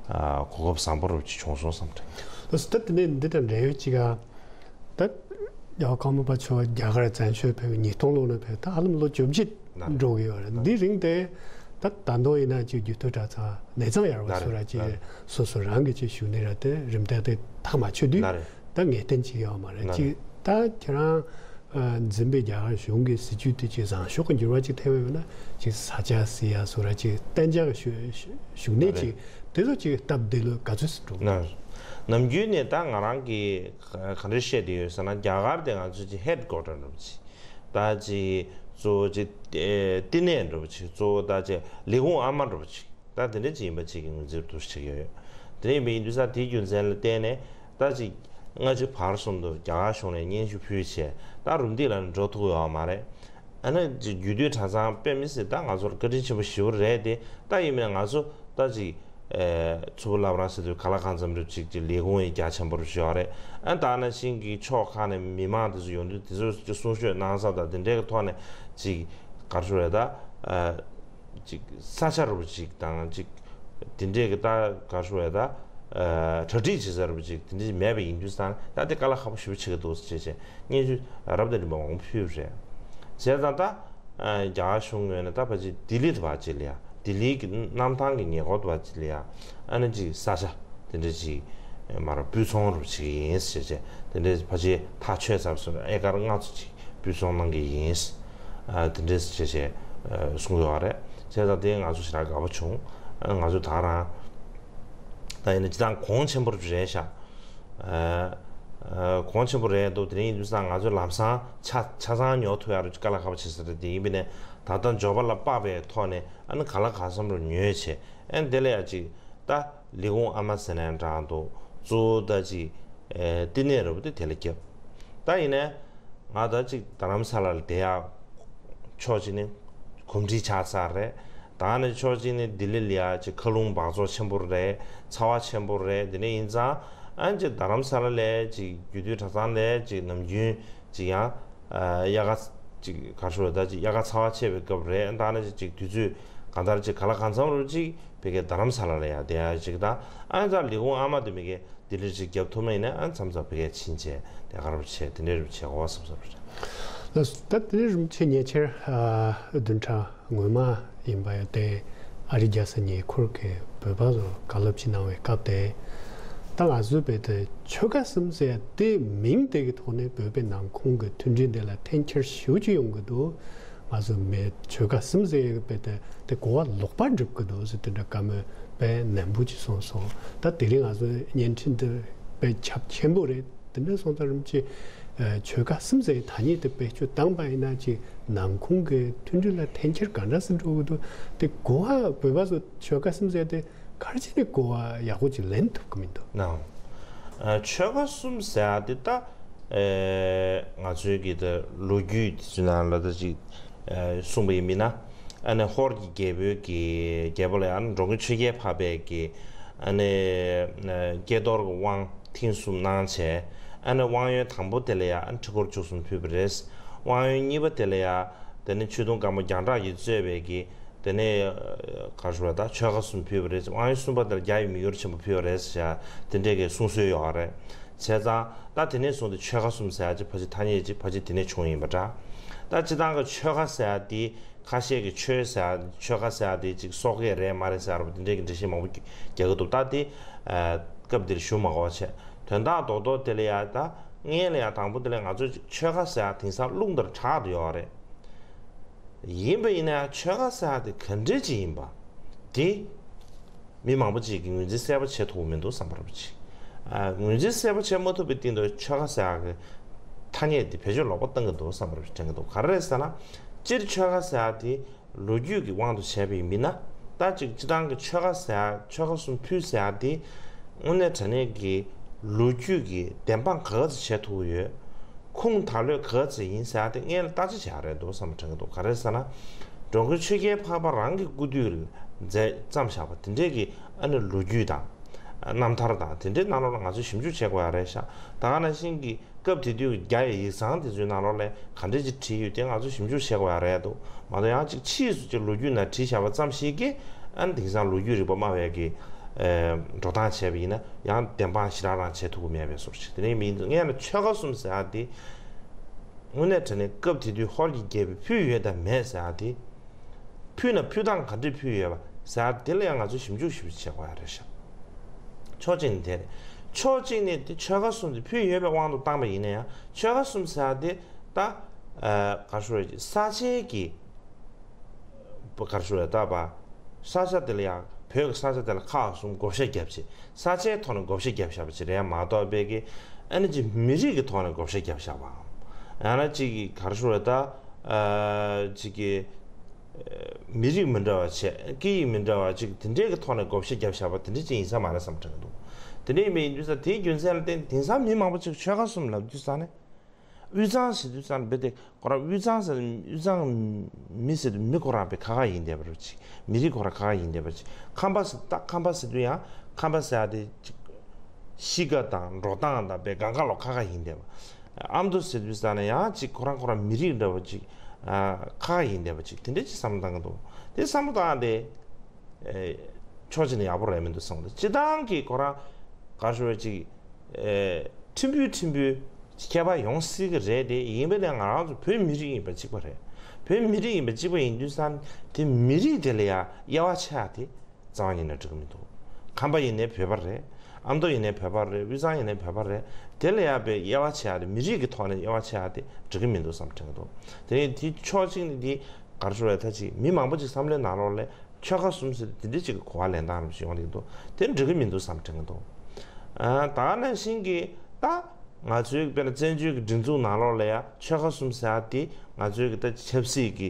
ཨ་གོ་སྐབས་བཟང་པོ་རུ་ཅིག་བྱུང་སོང་བསམ་དྲན། ད་དེ་ནས་འདི་དང་འབྲེལ་ཡོད་ཅིག་ཨ། ད་རྒྱལ་བ་ཀརྨ་པ་མཆོག་རྒྱ་གར་བཙན་བྱོལ་ཕེབས་ཉིས་སྟོང་ལོ་ནས་ཕེབས་ད་ཧ་ལམ་ལོ་བཅོ་བརྒྱད་ན་འགྲོ་གི་ཡོད་རེད། འདི་རིང་དེ་ད་ད་དུང་ཡིན་ན་ཅིག་རྒྱུད་སྟོད་གྲྭ་ཚང་ལས་ཚང་ཡར་བ་ན་སུ་ར་ཅིག་ན་སོ་སོ་རང་གི་ཅིག་བཞུགས་གནས་ར་དེ་རིམ་བསྟར་དེ་ཐག་མ་ཆོད་དུས་ན་ད་ངེས་གཏན་ཅིག་ཡོད་མ་རེད། ན་ཅིག་ད་ཁྱེད་རང་འཛིན་པའི་རྒྱ་གར་གཞུང་གི་སྲིད་ཇུས་དེ་ཅིག་བཟང་ཤོས་ཀྱི་འགྱུར་བ་ཅིག་ཐེབས་ཡོད་ན་ཅིག་ས་ཆ་ཟེར་ཡ་སོ་ར་ཅིག་གཏན་འཇགས་ཀྱི་བཞུགས་གནས་ཅིག་དེ་ཚོ་ཅིག་སྟབས་བདེ་ལོས་ག་ཚོད་སུ་འགྲོ་གི་ན་ནམ་རྒྱུན་ནས་ད་ང་རང་གི་ག་འདྲ་བཤད་དེ་ཡོད་ཟེར་ན་རྒྱ་གར་དེ་ང་ཚོ་ཅིག་ཧེད་ཀོ་ཊར་འགྲོ་བ་ཅིག་ད་ཅིག་གཙོ་བོ་ཅིག་ལྟེ་གནས་འགྲོ་བ་ཅིག་གཙོ་བོ་ད་ཅིག་ལས་ཁུངས་ཨ་མ་འགྲོ་བ་ཅིག་ད་དེ་འདྲ་ཅིག་ཡིན་པ་ཅིག་གི་ངོས་འཛིན་འདུག་ཞིག་ཡོད། དེ་འདྲ་ཡིན་པ་ཡིན་དུས་ཙང་དེའི་རྒྱུ་མཚན་ལ་བརྟེན་ནས་ད་ཅིག་སྔ་ཕྱི་བར་གསུམ་དུ་རྒྱ་གར་གཞུང་ནས་སྙན་ཞུ་ཕུལ་བྱས་ད་རུམ་བཏེག་ལ་ནི་འགྲོ་ཐུབ་ཡོད་མ་རེད། ཨ་ནི་ཅིག་རྒྱུད་སྟོད་གྲྭ་ཚང་དཔེ་མི་སྲིད་ད་ང་ཚོར་བཀའ་དྲིན་ཆེན་པོ་ཞེ་པོ་རེད་དེ་ད་ཡིན་མིན་ང་ཚོ་ད་ཅིག་ཨེ་མཚུར་ཕུ་བླ་བྲང་ཟེར་དུས་ག་ལ་གང་འཚམ་རེ་ཅིག་ཅིག་ལས་ཁུངས་ཡིན་རྒྱ་ཆེན་པོ་རེ་ཞིག་ཡོད་རེད། ཨ་ད་ནང་བཞིན་གྱི་ཕྱོགས་ཁག་ནས་མི་མང་དེ་ཚོ་ཡོང་དུས་དེ་ཚོ་ཅིག་གསུང་ཤོད་གནང་ས་དང་དེ་འདྲའི་གི་ཐོག་ནས་ཅིག་ག་རེ་ཞུ་རེད་ད། ཅིག་ས་ཆ་རུ་ཅིག་དང་ཅིག་དེ་འདྲས་ཀྱི་ད་ག་ཞུ་བས་ད་གྲ་སྒྲིག་བྱེད་ས་རུ་ཅིག་དེ་འདྲས་མེད་པ་ཡིན་དུས་ཙང་ད་དེ་དཀའ་ལས་ཁག་པོ་ཞེ་པོ་ཆེ་གི་འདུག་ཟེར་བྱས་བྱས་སྙན་ཞུ་རབ་དང་རིམ་པ་མང་པོ་ཕུལ་རེད། བྱས་ཙང་ད་རྒྱ་གར་གཞུང་ངོས་ནས་ད་ཕལ་ཆེར་ལྡི་ལི་དུ་བ་ཅིག་ལ་ཡ་ལྡི་ལིའི་གི་གནམ་ཐང་གི་ཉེ་འཁོར་དུ་བ་ཅིག་ལ་ཡ་ཨ་ནི་ཅིག་ས་ཆ་དེ་འདྲ་ཅིག་མར་སྤུས་ཚོང་རུ་བྱེད་ཀྱི་ཡིན་ཟེར་བྱས་དེ་འདྲ་ཕལ་ཆེར་ཐག་ཆོད་ཚར་སོང་། ཨེ་ཀར་ལྔ་བཅུ་ཅིག་སྤུས་ཚོང་གནང་གི་ཡིན་ཟེར་དེ་འདྲ་ཟེར་བྱས་གསུངས་ཡོད་རེད། བྱས་ཙང་དེ་ང་ཚོ་ཞེ་དྲག་དགའ་པོ་བྱུང་། ང་ཚོ་ད་རང་ད་ཡིན་ན་སྤྱི་བཏང་གོང་ཆེན་པོ་རེད་ཤག་གོང་ཆེན་པོ་རེད་འདུག་དེ་རིང་ཡིན་དུས་ང་ཚོས་ལམ་སང་ཆ་ཆ་ཚང་ཉོ་ཐུབ་ཡ་རུ་དཀའ་ལས་ཁག་པོ་བྱེད་ས་རེད། དེ་ཡིན་པས་ནས་ད་ལྟ་འབྱོར་པ་ལ་དཔག་པའི་ཐོག་ནས་ཨ་ནི་ག་ལ་གང་འཚམ་རུ་ཉོས་བྱས་ཨ་ནི་དེ་ལ་ཡ་ཅིག་ད་ལས་ཁུངས་ཨ་མ་ཟེར་ནའང་འདྲ་འདུག་གཙོ་བོ་ད་ཅིག་བསྟི་གནས་རུ་དེ་དེ་ལ་བརྒྱབ། ད་ཡིན་ནས་ང་ད་ཅིག་རྡ་རམ་ས་ལ་ལ་བསྡད་ཡ་ཕྱོགས་གཅིག་ནས་གོམས་འདྲིས་ཆགས་ཚར་རེད། ད་ནི་ཕྱོགས་གཅིག་ནས་ལྡི་ལི་ལ་ཡ་ཅིག་མཁའ་རླུང་འབག་བཙོག་ཆེན་པོ་རེད། ཚ་བ་ཆེན་པོ་རེད། དེ་ནས་ཡིན་ཙང་ཨ་ཅིག་རྡ་རམ་ས་ལ་ལ་ཅིག་རྒྱུ་དུས་གྲྭ་ཚང་ལ་ཅིག་ནམ་རྒྱུན་ཅིག་ཡང་དབྱར་ཁ་ཅིག་ག་ཞུ་ད་ཅིག་དབྱར་ཁ་ཚ་བ་ཆེ་བའི་སྐབས་རེད། ད་ནི་ཅིག་དུས་ཚོད་གང་ལྟར་ཅིག་ག་ལ་གང་འཚམ་རུ་ཅིག་བི་གའི་རྡ་རམ་ས་ལ་ལ་ཡ་བསྡད་ཡ་ཅིག་དང་ཨ་ཙ་ལས་ཁུངས་ཨ་མ་དེ་མི་གའི་དེ་འདྲ་ཅིག་རྒྱབ་ཐུབ་ན་ཡིན་ན་ཨ་མཚམས་མཚམས་བི་གའི་ཕྱིན་ཆད་དེ་ག་རུ་བྱས་དེ་འདྲ་རུ་བྱས་གོ་བ་སོབ་སོབ་རེད། ལགས་སོ། ད་དེ་རིང་རིམ་ཆེན་ཉེ་ཆར་བདུན་ཕྲག་སྔོན་མ་ཡིན་པ་ཡོད་དེ་ཨ་རི་རྒྱལ་ས་ཉེ་འཁོར་གྱི་བོད་པ་ཚོར་བཀའ་སློབ་ཅིག་གནང་བའི་སྐབས་དེ་ད་ང་ཚོའི་བོད་དེ་ཆོལ་ཁ་གསུམ་ཟེར་དེ་མིང་དེ་གི་ཐོག་ནས་བོད་པའི་ནང་ཁོངས་ཀྱི་མཐུན་སྒྲིལ་དེ་ལ་འཐེན་འཁྱེར་ཞེ་པོ་ཅིག་ཡོང་གི་འདུག་ང་ཚོ་མི་ཆོལ་ཁ་གསུམ་ཟེར་ཡོད་པའི་དེ་དེ་གོ་བ་ལོག་པ་འགྲུབ་ཀྱི་འདུག་ཟེར་དེ་འདྲ་བཀའ་མོལ་དཔེ་ནན་པོ་ཅིག་གསུངས་སོང་། ད་དེ་རིང་ང་ཚོ་བརྙན་འཕྲིན་འདི་དཔེ་ཁྱབ་ཆེན་པོ་རེད། དེ་འདྲ་སོང་ཙང་རིམ་གྱིས་ཆོལ་ཁ་གསུམ་ཟེར་ཐ་སྙད་དེ་བེད་སྤྱོད་བཏང་པ་ཡིན་ན་ཅིག་ནང་ཁོངས་ཀྱི་མཐུན་སྒྲིལ་ལ་འཐེན་འཁྱེར་ག་འདྲ་སེ་འགྲོ་གི་འདུག་དེ་གོ་བ་བོད་པ་ཚོ་ཆོལ་ཁ་གསུམ་ཟེར་དེ་ག་རེ་བྱས་ནས་གོ་བ་ཡག་པོ་ཅིག་ལེན་ཐུབ་ཀྱི་མི་འདུག་ནའང་། ཨ་ཆོལ་ཁ་གསུམ་ཟེར་ཡ་དེ་ད་ཨེ་ང་ཚོའི་གི་ད་ལོ་རྒྱུས་དེ་ཚོའི་ནང་ལ་ད་ཅིག་ཨེ་གསུངས་པ་ཡིན་མིན་ན་ཨ་ནི་ཧོར་གྱི་རྒྱལ་པོའི་གི་རྒྱལ་པོ་ལ་ཡང་འགྲོ་མགོན་ཆོས་རྒྱལ་འཕགས་པའི་གི་ཨ་ནི་ཨེ་ཀྱེ་རྡོར་གྱི་དབང་ཐེངས་གསུམ་གནང་བྱས་ཨ་ནི་དབང་ཡོན་དང་པོ་དེ་ལ་ཡང་ཁྲི་སྐོར་བཅུ་གསུམ་ཕུལ་བ་རེད། དབང་ཡོན་གཉིས་པ་དེ་ལ་ཡང་དེ་ནི་ཆོས་དུང་དཀར་མོ་རྒྱང་གྲགས་ཀྱིས་གཙོས་པའི་གི་དེ་ནས་ག་རེ་ཞུ་བ་ད་ཆོལ་ཁ་གསུམ་ཕུལ་བ་རེད། དབང་ཡོན་གསུམ་པ་དེར་རྒྱ་ཡི་མི་ཡུལ་ཆེན་པོ་ཕུལ་བ་རེད་ཟེར་དེ་འདྲས་ཀྱི་གསུང་སྲོལ་ཡོད་རེད། བྱས་ཙང་ད་དེ་ནས་བཟུང་སྟེ་ཆོལ་ཁ་གསུམ་ཟེར་ཡ་ཅིག་ཕལ་ཆེར་ཐ་སྙད་ཅིག་ཕལ་ཆེར་དེ་ནས་བྱུང་ཡིན་པ་འདྲ། ད་སྤྱི་བཏང་གི་ཆོལ་ཁ་ཟེར་ཡ་དེ་ཁ་ཤས་ཀྱི་ཆོལ་ཟེར་ཡ་ཆོལ་ཁ་ཟེར་ཡ་དེ་ཅིག་སོག་སྐད་རེད་མ་རེད་ཟེར་ཡ་རུ་དེ་འདྲས་ཀྱི་འགྲེལ་བཤད་མང་པོ་རྒྱག་གི་འདུག་ད་དེ་སྐབས་འདིར་ཞུ་མ་དགོས་པ་བྱས་དོན་དག་རྡོག་རྡོག་དེ་ལ་ཡ་ད་སྔོན་ལ་ཡ་དང་པོ་དེ་ལ་ང་ཚོ་ཆོལ་ཁ་ཟེར་ཡ་དེང་སང་རླུང་ལྟར་གྲགས་བསྡད་ཡོད་རེད། ཡིན་པ་ཡིན་ན་ཡང་ཆོལ་ཁ་ཟེར་ཡ་དེ་ག་འདྲས་ཅིག་ཡིན་པ་དེ་མི་མང་པོ་ཅིག་གིས་ངོས་འཛིན་གསལ་པོ་བྱེད་ཐུབ་ཀྱི་མི་འདུག་བསམ་པ་རེད་པ་ཅིག་ཨ་ངོས་འཛིན་གསལ་པོ་བྱེད་མ་ཐུབ་པའི་སྟེང་དུ་ཆོལ་ཁ་ཟེར་ཡ་གི་ཐ་སྙད་དེ་བེད་སྤྱོད་ལོག་པ་བཏང་གི་འདུག་བསམ་པ་རེད་པ་ཅིག་དྲན་གྱི་འདུག་ག་རེ་རེད་ཟེར་ན་སྤྱིར་ཆོལ་ཁ་ཟེར་ཡ་དེ་ལོ་རྒྱུས་ཀྱི་དབང་དུ་བྱས་པ་ཡིན་མིན་ན་ད་ཅིག་སྤྱི་བཏང་གི་ཆོལ་ཁ་ཟེར་ཡ་ཆོལ་ཁ་གསུམ་ཕུལ་ཟེར་ཡ་དེ་དངོས་གནས་དྲང་གནས་ཀྱི་ལོ་རྒྱུས་ཀྱི་བདེན་དཔང་ག་ག་ཚོད་བྱེད་ཐུབ་ཀྱི་ཡོད། ཁུངས་དག་ལོས་ག་ཚོད་ཡིན་ཟེར་ཡ་དེ་སྔོན་ལ་བརྟག་དཔྱད་བྱ་རེད་འདུག་བསམ་པ་དྲན་གྱི་འདུག་ག་རེ་ཟེར་ན། འགྲོ་མགོན་ཆོས་རྒྱལ་འཕགས་པ་རང་གི་སྐུ་དུས་ལ་མཛད་བརྩམས་བཞག་པ་དེ་འདྲས་ཀྱི་ཨ་ནི་ལོ་རྒྱུས་དང་། རྣམ་ཐར་དང་དེ་འདྲའི་ནང་ལོགས་ལ་ང་ཚོས་ཞིབ་འཇུག་བྱེད་དགོས་ཡ་རེད་ཤག་ད་ག་ནང་བཞིན་གྱི་སྐབས་དེ་དུས་ཀྱི་རྒྱ་ཡི་ཡིག་ཚང་དེ་ཚོའི་ནང་ལོགས་ལ་ག་འདྲས་ཅིག་བྲིས་ཡོད་དེ་ང་ཚོས་ཞིབ་འཇུག་བྱེད་དགོས་ཡ་རེད་འདུག་མ་གཏོགས་ཡང་ཅིག་ཕྱིས་སུ་ཅིག་ལོ་རྒྱུས་ནང་བྲིས་བཞག་པ་ཙམ་ཞིག་གིས་ཨ་ནི་དེང་སང་ལོ་རྒྱུས་རིག་པ་སྨྲ་བའི་གི་འགྲོ་སྟངས་བྱས་པ་ཡིན་ན་ཡང་བདེན་དཔང་ཞེ་དྲག་རང་བྱེད་ཐུབ་ཀྱི་མེད་པའི་བཟོ་འདྲ་ཅིག་དེ་ནས་མིན་འདུག་ངས་ན་ཆོལ་ཁ་གསུམ་ཟེར་ཡ་དེ་དངོས་གནས་དྲང་གནས་སྐབས་དེ་དུས་ཧོར་གྱི་རྒྱལ་པོས་ཕུལ་ཡོད་དམ་མེད་ཟེར་ཡ་དེ། ཕུལ་ན་ཕུལ་སྟངས་ག་འདྲས་ཕུལ་ཡོད་པ་ཟེར་ཡ་དེ་ལ་ཡང་ང་ཚོས་ཞིབ་འཇུག་ཞིབ་བྱེད་དགོས་ཡ་རེད་ཤག་ཕྱོགས་གཅིག་ནས་དེ་རེད། ཕྱོགས་གཅིག་ནས་དེ་ཆོལ་ཁ་གསུམ་དེ་ཕུལ་ཡོད་པའི་དབང་དུ་བཏང་པ་ཡིན་ན་ཡང་ཆོལ་ཁ་གསུམ་ཟེར་ཡ་དེ་ད་ག་ཞུ་རེད་ཅིག་ས་ཆའི་གི་ག་ཞུ་རེད་ད་པ་ས་ཆ་དེ་ལ་ཡང་བོད་ཀྱི་ས་ཆ་དེ་ལ་ཁག་གསུམ་བགོ་བཤའ་བརྒྱབ་བྱས་ས་ཆའི་ཐོག་ནས་བགོ་བཤའ་བརྒྱབ་བཞག་པ་ཅིག་རེད་མ་གཏོགས་པའི་གི་ཨ་ནི་ཅིག་མི་རིགས་ཀྱི་ཐོག་ནས་བགོ་བཤའ་བརྒྱབ་བཞག་པའམ་ཡང་ན་ཅིག་གི་ག་ཞུ་རེད་ད་ཅིག་གི་མི་རིགས་མི་འདྲ་བ་བྱས་སྐད་ཡིག་མི་འདྲ་བ་ཅིག་དེ་འདྲའི་གི་ཐོག་ནས་བགོ་བཤའ་བརྒྱབ་བཞག་པ་དེ་འདྲ་ཅིག་ཡིན་ས་མ་རེད་བསམ་དྲན་གྱི་འདུག་དེ་འདྲ་ཡིན་པ་ཡིན་དུས་ཙང་དེའི་རྒྱུ་མཚན་ལ་བརྟེན་དེང་སང་མི་མང་པོ་ཅིག་ཆོལ་ཁ་གསུམ་ལབ་དུས་ཙང་ནས་དབུས་གཙང་ཟེར་དུས་ཙང་ནས་བེ་དེ་ཁོ་རང་དབུས་གཙང་ཟེར་དབུས་གཙང་མི་ཟེར་དུས་མི་ཁོ་རང་བེ་ཁ་ཁ་ཡིན་བསྡད་པ་རེད་ཅིག་མི་རིགས་ཁོ་རང་ཁ་ཁ་ཡིན་བསྡད་པ་ཅིག་ཁམས་པ་ཟེར་ད་ཁམས་པ་ཟེར་དུས་ཡང་ཁམས་པ་ཟེར་ཡ་དེ་ཅིག་གཤིས་ཀ་དང་འགྲོ་སྟངས་དང་བེ་གང་ག་ལོ་ཁ་ཁ་ཡིན་བསྡད་པ། ཨ་མདོ་ཟེར་དུས་ཙང་ནས་ཡང་ཅིག་ཁོ་རང་ཁོ་རང་མི་རིགས་འདྲ་བ་ཅིག་ཨ་ཁ་ཁ་ཡིན་བསྡད་པ་ཅིག་དེ་འདྲ་ཅིག་བསམ་བློ་བཏང་གི་འདུག་དེ་བསམ་བློ་བཏང་སྟེ་ཨེ་ཕྱོགས་གཅིག་ནས་ཡག་པོ་རེད་མི་འདུག་བསམ་གི་འདུག་སྤྱི་བཏང་གི་ཁོ་རང་ག་ཞུ་བ་ཅིག་ཨེ་ཕྲན་བུ་ཕྲན་བུ་ཁྱད་པར་ཡོང་སྲིད་གི་རེད་དེ་ཡིན་པས་ན་ང་རང་ཚོ་བོད་མི་རིགས་ཡིན་པ་གཅིག་པ་རེད། བོད་མི་རིགས་ཡིན་པ་གཅིག་པ་ཡིན་དུས་ཙང་དེ་མི་རིགས་དེ་ལ་ཡང་དབྱེ་བ་ཕྱེ་ཡ་དེ་རྩ་བ་ཉིད་ནས་འགྲིག་གི་མི་འདུག་ཁམས་པ་ཡིན་ནའི་བོད་པ་རེད། ཨ་མདོ་ཡིན་ནའི་བོད་པ་རེད། དབུས་གཙང་ཡིན་ནའི་བོད་པ་རེད། དེ་ལ་ཡང་པའི་དབྱེ་བ་ཕྱེ་ཡ་དེ་མི་རིགས་ཀྱི་ཐོག་ནས་དབྱེ་བ་ཕྱེ་ཡ་དེ་འགྲིག་གི་མི་འདུག་བསམ་དྲན་གྱི་འདུག་དེ་ནས་དེ་ཕྱོགས་གཅིག་ནས་དེ་ག་རེ་ཞུ་དགོས་རེད། ད་ཅིག་མི་མང་པོ་ཅིག་བསམ་བློའི་ནང་ལོགས་ལ་ཆོལ་ཁ་གསུམ་ཟེར་དེ་འདྲ་ཅིག་གི་གོ་བ་ལེན་སྟངས་རང་ཞིག་ཡོང་གི་འདུག་དེ་འགྲིག་གི་མི་འདུག་བསམ་དྲན་གྱི་འདུག་ཨ། ད་ག་ནང་བཞིན་གྱི་ད་ང་ཚོའི་དཔེར་ན་བཙན་བྱོལ་གྱི་སྒྲིག་འཛུགས་ནང་ལོགས་ལ་ཡང་ཆོལ་ཁ་གསུམ་ཟེར་ཡ་དེ་ང་ཚོའི་གི་ད་ཆབ་སྲིད་ཀྱི་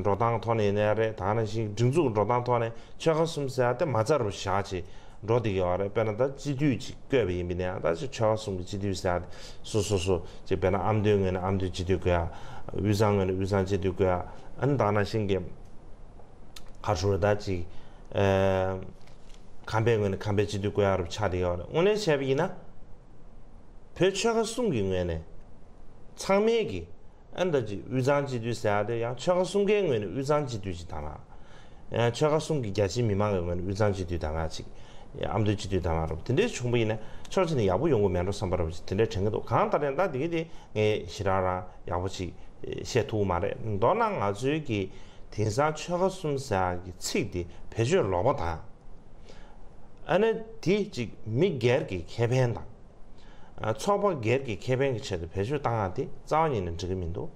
འགྲོ་སྟངས་ཐོག་ནས་ཡིན་ནའི་རེད། ད་ག་ནང་བཞིན་སྒྲིག་འཛུགས་ཀྱི་འགྲོ་སྟངས་ཐོག་ནས་ཆོལ་ཁ་གསུམ་ཟེར་ཡ་དེ་མ་རྩ་རུ་བཞག་བྱས་འགྲོ་བསྡད་ཀྱི་ཡོད་རེད། དཔེར་ན་ད་སྤྱི་འཐུས་ཅིག་བསྐོས་པ་ཡིན་པ་ཡིན་ན་ཡང་ད་ཅིག་ཆོལ་ཁ་གསུམ་གྱི་སྤྱི་འཐུས་ཟེར་ཡ་དེ་སོ་སོ་སོ་ཅིག་དཔེར་ན་ཨ་མདོའི་ངོས་ནས་ཨ་མདོའི་སྤྱི་འཐུས་བསྐོས་ཡ། དབུས་གཙང་ངོས་ནས་དབུས་གཙང་སྤྱི་འཐུས་བསྐོས་ཡ། ཨ་ནི་ད་ག་ནང་བཞིན་གྱི་ག་རེ་ཞུ་དགོས་རེད། ད་ཅིག་ཨ། ཁམས་པའི་ངོས་ནས་ཁམས་པའི་སྤྱི་འཐུས་བསྐོ་ཡག་རུ་ཆགས་བསྡད་ཡོད་རེད། དངོས་གནས་བྱས་པ་ཡིན་ན། བོད་ཆོལ་ཁ་གསུམ་གྱི་ངོས་ནས་ཚང་མས་ཀྱི་ཨ་ནི་ད་ཅིག་དབུས་གཙང་སྤྱི་འཐུས་ཟེར་ཡག་དེ་ཡང་ཆོལ་ཁ་གསུམ་ཀའི་ངོས་ནས་དབུས་གཙང་སྤྱི་འཐུས་ཅིག་དང་ལ། ཡང་ཆོལ་ཁ་གསུམ་གྱི་རྒྱ་ཆེའི་མི་མང་གི་ངོས་ནས་དབུས་གཙང་སྤྱི་འཐུས་དང་ལ་ཅིག་ཨ་མདོའི་སྤྱི་འཐུས་དང་ལ་རུ་དེ་འདྲའི་བྱུང་པ་ཡིན་ན་ཕྱོགས་གཅིག་ནས་ཡག་པོ་ཡོང་གི་མེད་འགྲོ་བསམ་པ་རུ་དེ་འདྲའི་དྲན་གྱི་འདུག་གང་ལྟར་ཡང་ད་དེ་གི་དེ་ངས་ཞེ་དྲག་རང་ཡག་པོ་ཅིག་བཤད་ཐུབ་མ་རེད། མདོར་ན་ང་ཚོའི་གི་དེང་སང་ཆོལ་ཁ་གསུམ་ཟེར་ཡག་གི་ཚིག་དེ་བེད་སྤྱོད་ལོག་པ་དང་། ཨ་ནི་དེ་ཅིག་མི་སྒེར་གྱི་ཁེ་ཕན་དང་། ཨ། ཚོགས་པ་སྒེར་གྱི་ཁེ་ཕན་གྱི་ཆེད་དུ་བེད་སྤྱོད་བཏང་ཡག་དེ་རྩ་བ་ཉིད་ནས་འགྲིག་གི་མི་འདུག་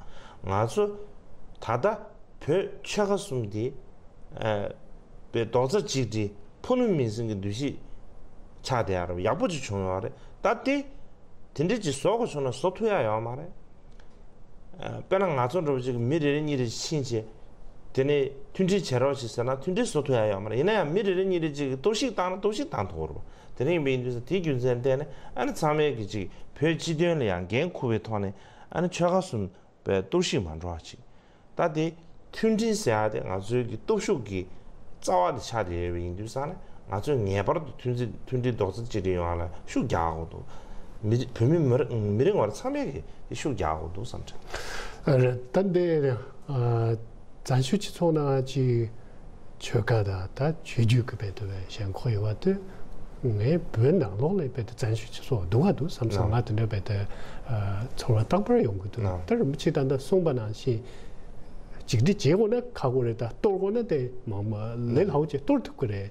ང་ཚོ་ད་ལྟ་བོད་ཆོལ་ཁ་གསུམ་དེ། ཨ། པའི་རྡོག་རྩ་གཅིག་སྒྲིལ་ཕུ་ནུ་མིང་སྲིང་གི་འདུ་ཤེས་ཆགས་བསྡད་ཡག་རེད། ཡག་པོ་ཅིག་བྱུང་ཡོད་རེད། ད་དེ་དེ་འདྲ་ཅིག་བཟོ་དགོས་བྱུང་ན་བཟོ་ཐུབ་ཡག་ཡོད་མ་རེད། ཨ། དཔེར་ན་ང་ཚོ་འདྲ་པོ་ཅིག་མི་རེ་རེ་གཉིས་རེ་ཕྱིན་བྱས། དེ་ནས་མཐུན་སྒྲིལ་བྱེད་རོགས་ཞེས་ཟེར་ན་མཐུན་སྒྲིལ་བཟོ་ཐུབ་ཡག་ཡོད་མ་རེད། ཡིན་ན་ཡང་མི་རེ་རེ་གཉིས་རེ་གཅིག་གིས་གཏོར་བཤིག་བཏང་ན་གཏོར་བཤིག་བཏང་ཐུབ་ཀྱི་རེད་པ། དེ་འདྲ་ཡིན་པ་ཡིན་དུས་ཙང་དེའི་རྒྱུ་མཚན་བརྟེན་ནས་ཨ་ནི་ཚང་མས་ཀྱི་ཅིག་བོད་སྤྱི་དོན་ལ་ཡང་འགན་འཁུར་བའི་ཐོག་ནས་ཨ་ནི་ཆོལ་ཁ་གསུམ་པའི་གཏོར་བཤིག་མ་འགྲོ་བ་ཅིག་ད་དེ་མཐུན་སྒྲིལ་ཟེར་ཡག་དེ་ང་ཚོའི་གི་སྟོབས་ཤུགས་ཀྱི་རྩ་བ་དེ་ཆགས་བསྡད་ཡོད་པ་ཡིན་དུས་ཙང་ནས་ང་ཚོས་ངེས་པར་དུ་མཐུན་སྒྲིལ་མཐུན་སྒྲིལ་རྡོག་རྩ་གཅིག་སྒྲིལ་ཡོང་བ་ལ་ཤུགས་རྒྱག་དགོས་འདུག་མི་བོད་མི་མི་རིགས་མི་རིགས་བར་ཚང་མས་ཀྱི་ཤུགས་རྒྱག་དགོས་འདུག་བསམ་དྲན། ཨ། རེད། ད་འདི་ཨ། བཙན་བྱོལ་སྤྱི་ཚོགས་ནང་ཅིག་ཆོལ་ཁ་དང་ད་ཆོས་བརྒྱུད་ཀྱི་བེད་དུ་བའི་ཞེན་ཁོག་ཡོད་པ་དེ་ངའི་བོད་ནང་ལོགས་ལ་བེད་དུ་བཙན་བྱོལ་སྤྱི་ཚོགས་སྡུག་ག་འདུག་བསམ་སོང་། ང་དེ་འདྲ་བེད་དུ་ཨ། ཚོར་བ་རྟག་པར་ཡོང་གི་འདུག་ད་རིན་པོ་ཆེ་ད་ལྟ་གསུངས་པ་ནང་བཞིན་གཅིག་སྒྲིལ་བྱེད་དགོས་ན་ཁག་པོ་རེད། ད་གཏོར་དགོས་ན་དེ་མང་མ་ལས་སླ་པོ་ཅིག་གཏོར་ཐུབ་ཀྱི་རེད།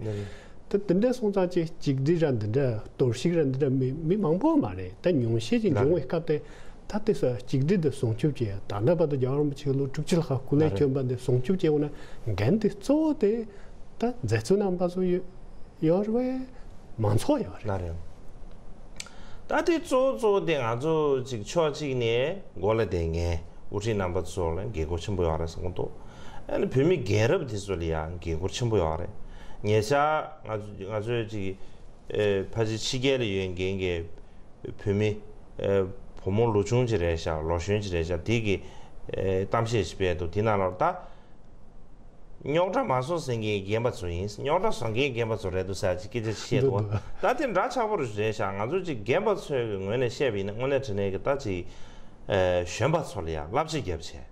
ད་དེ་འདྲ་སོང་ཙང་ཅིག་གཅིག་སྒྲིལ་ར་འདི་འདྲ་གཏོར་བཤིག་ར་འདི་འདྲ་མི་མི་མང་པོ་མ་རེད། ད་ཉུང་ཤས་ཅིག་འབྱུང་བའི་སྐབས་དེ་ད་དེ་ས་གཅིག་སྒྲིལ་དེ་སྲུང་སྐྱོབ་བྱེད་ཡ། ད་ལྟ་བར་དུ་རྒྱལ་བ་རིན་པོ་ཆེ་ལོ་དྲུག་ཅུ་ལྷག་སྐུ་ལས་བསྐྱོན་པ་འདི་སྲུང་སྐྱོབ་བྱེད་དགོས་ན་འགན་དེ་གཙོ་བོ་དེ་ད་མཛད་གཙོ་རྣམ་པ་ཚོ་ཡོད་ཡོད་རེད། མང་ཚོགས་ཡོད་རེད། ད་དེ་གཙོ་བོ་གཙོ་བོ་དེ་ང་ཚོ་ཅིག་ཕྱོགས་གཅིག་ནས་འགོ་ལ་བསྡད་མཁན་དབུ་ཁྲིད་རྣམ་པ་ཚོ་ལ་འགན་ཁུར་ཆེན་པོ་ཡོད་རེད་བསམ་གྱི་འདུག་ཨ་ནི་བོད་མི་རྒན་རབས་དེ་ཚོ་ལ་ཡང་འགན་ཁུར་ཆེན་པོ་ཡོད་རེད། ཉེ་ཆར་ང་ཚོ་ང་ཚོའི་ཅིག་ཨེ་ཕལ་ཆེར་ཕྱི་རྒྱལ་ལ་ཡོད་མཁན་གྱི་བོད་མི་ཨེ་བུ་མོ་ལོ་ཆུང་ཅིག་རེད་ཤག་ལོ་གཞོན་ཅིག་རེད་ཤག་དེ་གི་ཨེ་གཏམ་བཤད་ཅིག་སྤེལ་འདུག་དེ་ནང་ལོགས་ད། རྙོག་དྲ་མ་བཟོ་ཟེར་མཁན་རྒན་པ་ཚོ་ཡིན། རྙོག་དྲ་བཟོ་མཁན་རྒན་པ་ཚོ་རེད་འདུག་ཟེར་ཅིག་སྐད་ཆ་བཤད་འདུག་འདུག་ད་དེ་འདྲ་ཆགས་པོ་རེད་ཤག་ང་ཚོ་ཅིག་རྒན་པ་ཚོའི་ངོས་ནས་བཤད་པ་ཡིན་ན་དངོས་གནས་དྲང་གནས་ཀྱི་ད་ཅིག་ཨེ་གཞོན་པ་ཚོ་ལ་ཡང་བསླབ་བྱ་བརྒྱབ་བྱས།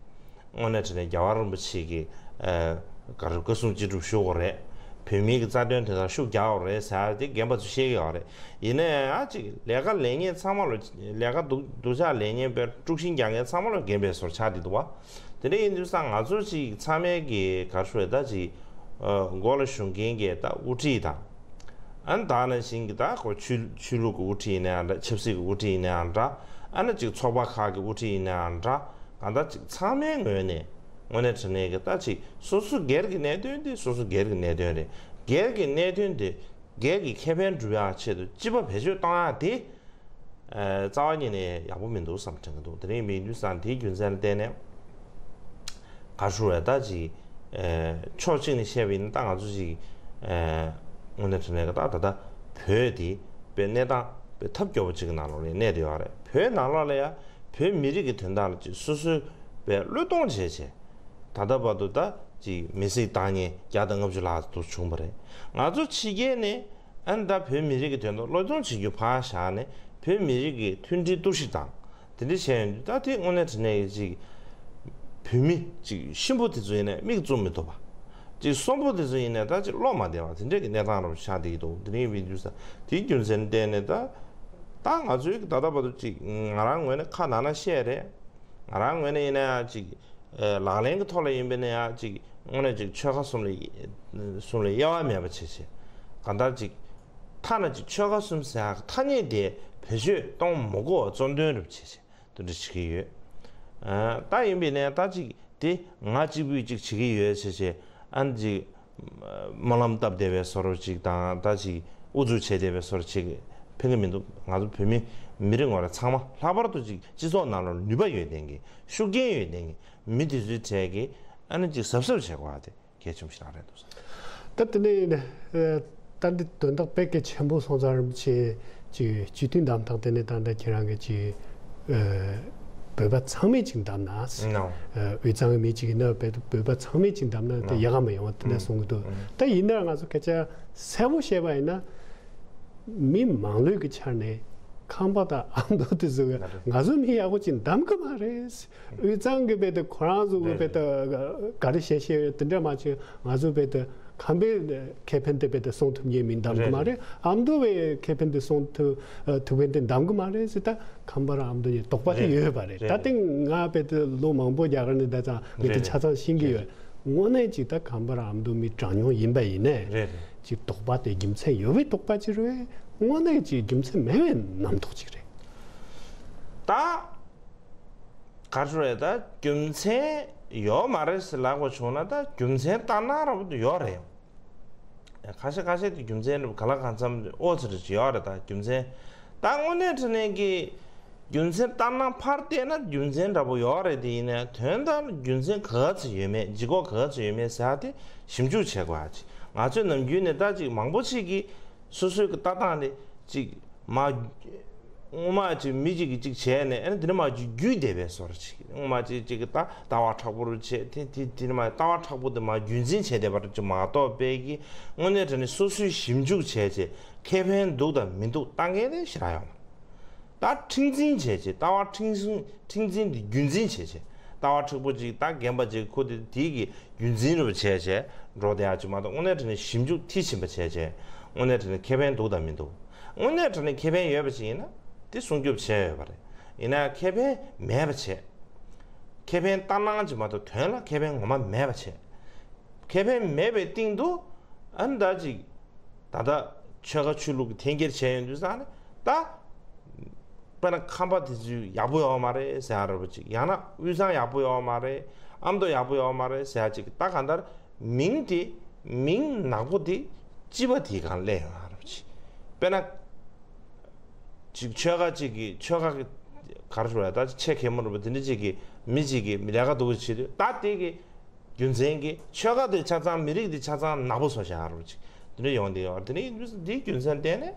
དངོས་གནས་དྲང་གནས་རྒྱལ་བ་རིན་པོ་ཆེ་གི་ཨེ་ག་རེ་བཀའ་གསུང་ཅི་སྒྲུབ་ཞུ་དགོས་རེད། བོད་མིའི་གི་རྩ་དོན་དོན་དག་ཤུགས་རྒྱག་དགོས་རེད་ཟེར་དེ་རྒན་པ་ཚོ་བཤད་ཀྱི་ཡོད་རེད། ཡིན་ན་ཡང་ཅིག་ལས་ཀ་ལས་མཁན་ཚང་མ་ལ་ལས་ཀ་སྡུག་སྡུག་ཅག་ལས་མཁན་པའི་དཀྲུག་ཤིང་རྒྱག་མཁན་ཚང་མ་ལ་རྒན་པའི་བཟོ་འདྲ་ཆགས་བསྡད་འདུག་བ། དེ་འདྲ་ཡིན་དུས་ཙང་ང་ཚོ་ཅིག་ཚང་མས་ཀྱི་ག་རེ་ཞུ་དགོས་རེད། ད་ཅིག་ཨ་མགོ་ལ་གཞོན་མཁན་གྱི་ད་དབུ་ཁྲིད་དང་། ཨ་ནི་ད་ནང་བཞིན་གྱི་ད་ཁོ་ཆོས་ཆོས་ལུགས་ཀྱི་དབུ་ཁྲིད་ཡིན་ན་ཡང་འདྲ། ཆབ་སྲིད་ཀྱི་དབུ་ཁྲིད་ཡིན་ན་ཡང་འདྲ། ཨ་ནི་ཅིག་ཚོགས་པ་ཁག་གི་དབུ་ཁྲིད་ཡིན་ན་ཡང་འདྲ། གང་ལྟར་ཅིག་ཚང་མའི་ངོས་ནས་དངོས་གནས་དྲང་གནས་ཀྱི་ད་ཅིག་སོ་སོ་སྒེར་གྱི་གནད་དོན་དེ་སོ་སོ་སྒེར་གྱི་གནད་དོན་རེད། སྒེར་གྱི་གནད་དོན་དེ་སྒེར་གྱི་ཁེ་ཕན་སྒྲུབ་ཡག་ཆེད་དུ་སྤྱི་པ་བེད་སྤྱོད་གཏོང་ཡག་དེ། ཨ་རྩ་བ་ཉིད་ནས་ཡག་པོ་མི་འདུག་བསམ་དྲན་གྱི་འདུག་དེ་རིང་མི་འདུག་བསམ་དེའི་རྒྱུ་མཚན་ལ་བརྟེན་ནས་ག་རེ་ཞུ་དགོས་རེད། ད་ཅིག་ཨ་ཕྱོགས་གཅིག་ནས་བཤད་པ་ཡིན་ན་ད་ང་ཚོ་ཅིག་ཨ་དངོས་གནས་དྲང་གནས་ཀྱི་ད་ད་ལྟ་བོད་དེ་དཔེ་གནས་སྟངས་དཔེ་ཐབས་སྐྱོ་པོ་ཅིག་གི་ནང་ལོགས་ལ་གནས་བསྡད་ཡོད་རེད། བོད་ནང་ལོགས་ལ་ཡང་བོད་མི་རིགས་ཀྱི་དོན་དག་ལ་ཅིག་སོ་སོའི་དཔེ་བློས་གཏོང་བྱས་བྱས། ད་ལྟ་བར་དུ་ད་ཅིག་མི་སེར་བཏང་མཁན་བརྒྱ་དང་ལྔ་བཅུ་ལྷག་ཙམ་བྱུང་བ་རེད། ང་ཚོ་ཕྱི་རྒྱལ་ནས་ཨ་ནི་ད་བོད་མི་རིགས་ཀྱི་དོན་དུ་བློས་གཏོང་བྱེད་རྒྱུ་ཕར་བཞག་ནས་བོད་མི་རིགས་ཀྱི་མཐུན་སྒྲིལ་གཏོར་བཤིག་དང་དེ་འདྲ་བྱས་ཡོང་དུས་ད་དེ་དངོས་གནས་དྲང་གནས་ཀྱི་ཅིག་བོད་མི་ཅིག་གཤིན་པོ་དེ་ཚོ་ཡིན་ནའི་མིག་བཙུམ་མི་ཐུབ་པ། ཅིག་གསོན་པོ་དེ་ཚོ་ཡིན་ནའི་ད་ཅིག་བློ་མ་བདེ་བ་དེ་འདྲས་ཀྱི་གནས་སྟངས་རུ་ཆགས་བསྡད་ཀྱི་འདུག་དེ་འདྲ་ཡིན་པའི་དུས་ས་དེའི་རྒྱུ་མཚན་བརྟེན་ནས་ད་ད་ང་ཚོའི་ད་ལྟ་བར་དུ་ཅིག་ང་རང་ངོས་ནས་ཁ་ནང་ན་བཤད་རེད། ང་རང་ངོས་ནས་ཡིན་ན་ཡང་ཅིག་ ལག་ལེན་གྱི་ཐོག་ལ་ཡིན་པས་ན་ཡང་ཅིག་དངོས་གནས་ཅིག་ཆོལ་ཁ་གསུམ་ལ་གསུམ་ལ་དབྱེ་བ་མེད་པ་བྱས་བྱས། གང་ལྟར་ཅིག་ཐ་ན་ཅིག་ཆོལ་ཁ་གསུམ་ཟེར་ཡག་ཐ་སྙད་དེ་བེད་སྤྱོད་གཏོང་མི་དགོས་པ་གཙོ་འདོན་རུ་བྱས་བྱས་དེ་འདྲ་བྱེད་ཀྱི་ཡོད། ད་ཡིན་པས་ན་ད་ཅིག་དེ་ང་གཅིག་པུས་ཅིག་བྱེད་ཀྱི་ཡོད་བྱས་བྱས་ཨ་ནི་ཅིག་སྨོན་ལམ་བཏབ་བསྡད་པའི་བཟོ་འདྲ་ཅིག་དང་ད་ཅིག་ཨུ་ཚུགས་བྱས་བསྡད་པའི་བཟོ་འདྲ་ཅིག་ཕན་གྱི་མི་འདུག་ང་ཚོ་བོད་མི་མི་རེ་ངོ་རེ་ཚང་མ་ལྷག་པར་དུ་ཅིག་སྤྱི་ཚོགས་ནང་ལ་ནུས་པ་ཡོད་ལྡན་གྱི་ཤུགས་རྐྱེན་ཡོད་ལྡན་གྱི་མི་དེ་ཚོའི་གྲས་ཀྱིས་ཨ་ནི་ཅིག་གཟབ་གཟབ་བྱེད་དགོས་པ་དེ་གལ་ཆེན་པོ་ཞིག་རང་རེད་འདུག་བསམ། ད་དེ་ནས་ད་འདི་དོན་དག་དཔེ་གལ་ཆེན་པོ་སོང་ཙང་རིན་པོ་ཆེ་ཅིག་སྤྱི་འཐུས་བདམས་སྟངས་དེ་ནས་ད་ལྟ་ཁྱེད་རང་གིས་ཅིག་བོད་པ་ཚང་མས་ཅིག་བདམས་ན། དབུས་གཙང་གི་མི་གཅིག་ཡིན་ན་བོད་པ་ཚང་མས་ཅིག་བདམས་ན་དེ་ཡག་ག་མ་ཡོང་བ་དེ་འདྲ་གསུང་གི་འདུག་ད་ཡིན་ན་ང་ཚོ་སྐད་ཆ་གསལ་པོ་བཤད་པ་ཡིན་ན། མི་མང་ལོས་ཀྱི་ཆ་ནས་ཁམས་པ་དང་ཨ་མདོ་དེ་ཚོ་ང་ཚོ་མི་ཡག་པོ་ཅིག་བདམས་གི་མ་རེད། དབུས་གཙང་གི་བོད་དེ་ཁོ་རང་ཚོ་གི་བོད་དེ་ག་རེ་བཤད་བཤད་དེ་འདྲ་མ་བྱས་ང་ཚོ་བོད་དེ་ཁམས་པའི་ཁེ་ཕན་དེ་བོད་དེ་སྲུང་ཐུབ་མཁན་མི་བདམས་གི་མ་རེད། ཨ་མདོ་བའི་ཁེ་ཕན་དེ་སྲུང་ཐུབ་ཐུབ་མཁན་དེ་བདམས་གི་མ་རེད་ཟེར། ད་ཁམས་པ་རང་ཨ་མདོ་གཉིས་དོགས་པ་དེ་ཡོད་པ་རེད། ད་དེ་ང་བོད་དེ་ལོ་མང་པོ་རྒྱ་གར་ནས་བསྡད་ཙང་ངས་དེ་ཆ་ཚང་ཤེས་ཀྱི་ཡོད། དངོས་གནས་ཅིག་ད་ཁམས་པ་རང་ཨ་མདོ་མི་གྲངས་ཉུང་ཡིན་པ་ཡིན་ནའི། ཅིག་དོགས་པ་དེ་རྒྱུ་མཚན་ཡོད་པའི་དོགས་པ་ཅིག་རེད། དངོས་གནས་ཅིག་རྒྱུ་མཚན་མེད་པའི་རྣམ་རྟོག་ཅིག་རེད། ད་ག་རེ་རེད། ད་རྒྱུ་མཚན་ཡོད་མ་རེད་ཟེར་ལབ་དགོས་བྱུང་ན་ད་རྒྱུ་མཚན་ལྟར་སྣང་ར་བོ་དེ་ཡོད་རེད། ཁ་ཤས་ཁ་ཤས་དེ་རྒྱུ་མཚན་རེད། ག་ལ་གང་འཚམ་ཨོ་ཙི་རེ་ཅིག་ཡོད་རེད། ད་རྒྱུ་མཚན་ད་དངོས་གནས་དྲང་གནས་ཀྱི་རྒྱུ་མཚན་ལྟར་སྣང་ཕར་བལྟས་ན་རྒྱུ་མཚན་འདྲ་པོ་ཡོད་རེད། དེ་ཡིན་ནའི་དོན་དག་རྒྱུ་མཚན་ག་ཚོད་ཡོད་མེད་ལྗིད་ཁོག་ག་ཚོད་ཡོད་མེད་ཟེར་ཡ་དེ་ཞིབ་འཇུག་བྱེད་དགོས་ཡ་ཅིག་ང་ཚོས་ནམ་རྒྱུན་ནས་ད་ཅིག་མང་པོ་ཅིག་གིས་སོ་སོའི་གི་ལྟ་སྟངས་དེ་ཅིག་མ་སྔོན་མ་ཅིག་མི་ཅིག་གིས་ཅིག་བྱས་ནས་ཨ་ནི་དེ་ནས་མ་ཅིག་རྒྱུས་བསྡད་པའི་བཟོ་འདྲ་ཅིག་སྔོན་མ་ཅིག་ཅིག་གི་ད་ལྟ་བ་མཁྲེགས་པོ་རུ་བྱས་དེ་དེ་དེ་ནས་མ་ལྟ་བ་མཁྲེགས་པོ་དེ་མ་རྒྱུན་འཛིན་བྱས་བསྡད་པ་རུ་ཅིག་མ་གཏོགས་པའི་གི་དངོས་གནས་དྲང་གནས་སོ་སོའི་ཞིབ་འཇུག་བྱས་བྱས་ཁེ་ཕན་འདུག་དང་མི་འདུག་ལྟ་མཁན་དེ་ཞེ་དྲག་ཡོད་མ་རེད། ད་མཁྲེགས་འཛིན་བྱས་བྱས་ལྟ་བ་མཁྲེགས་འཛིན་མཁྲེགས་འཛིན་དེ་རྒྱུན་འཛིན་བྱས་བྱས་ལྟ་བ་མཁྲེགས་པོ་ཅིག་ད་རྒན་པ་ཅིག་ཁོ་དེ་དེའི་གི་རྒྱུན་འཛིན་རུ་བྱས་བྱས་འགྲོ་བསྡད་ཡ་ཅིག་མ་གཏོགས་དངོས་གནས་དྲང་གནས་ཞིབ་འཇུག་མཐིལ་ཕྱིན་པ་བྱས་བྱས་དངོས་གནས་དྲང་གནས་ཁེ་ཕན་འདུག་དང་མི་འདུག་དངོས་གནས་དྲང་གནས་ཁེ་ཕན་ཡོད་པ་ཅིག་ཡིན་ན་དེ་སྲུང་སྐྱོབ་བྱས་ཡོད་པ་རེད། ཡིན་ན་ཁེ་ཕན་མེད་པ་བྱས། ཁེ་ཕན་ལྟར་སྣང་ཅིག་མ་གཏོགས་དོན་ལ་ཁེ་ཕན་ངོ་མ་མེད་པ་བྱས། ཁེ་ཕན་མེད་པའི་སྟེང་དུ་ཨ་ནི་ད་ཅིག་ད་ལྟ་ཆོལ་ཁ་ཆོས་ལུགས་ཀྱི་འཐེན་འཁྱེར་བྱས་ཡོང་དུས་ཙང་ནས་ད། དཔེར་ན་ཁམས་པ་དེ་ཚོས་ཡག་པོ་ཡོད་མ་རེད་ཟེར་ཡ་ར་བ་ཅིག་ཡང་ན་དབུས་གཙང་ཡག་པོ་ཡོད་མ་རེད། ཨ་མདོ་ཡག་པོ་ཡོད་མ་རེད་ཟེར་ཡ་ཅིག་ད་གང་ལྟར་མིང་དེ་མིང་ནག་པོ་དེ་སྤྱི་པ་དེའི་སྒང་སླེབས་ཡོང་ཡ་ར་བ་ཅིག་དཔེར་ན་ཅིག་ཆོལ་ཁ་ཅིག་གི་ཆོལ་ཁ་གི་ག་རེ་ཞུ་བ་ད་ཆེ་གེ་མོ་ར་བ་དེ་འདྲ་ཅིག་གི་མི་ཅིག་གི་ལས་ཀ་འདུག་བྱེད་དུས་ད་དེ་གི་རྒྱུ་མཚན་གྱིས་ཆོལ་ཁ་དེ་ཆ་ཚང་མི་རིགས་དེ་ཆ་ཚང་ནག་པོ་བཟོ་བཞག་རུ་ཅིག་དེ་འདྲ་ཡོང་དེ་ཡོད་དེ་ནི་འདིའི་རྒྱུ་མཚན་བལྟས་ནས་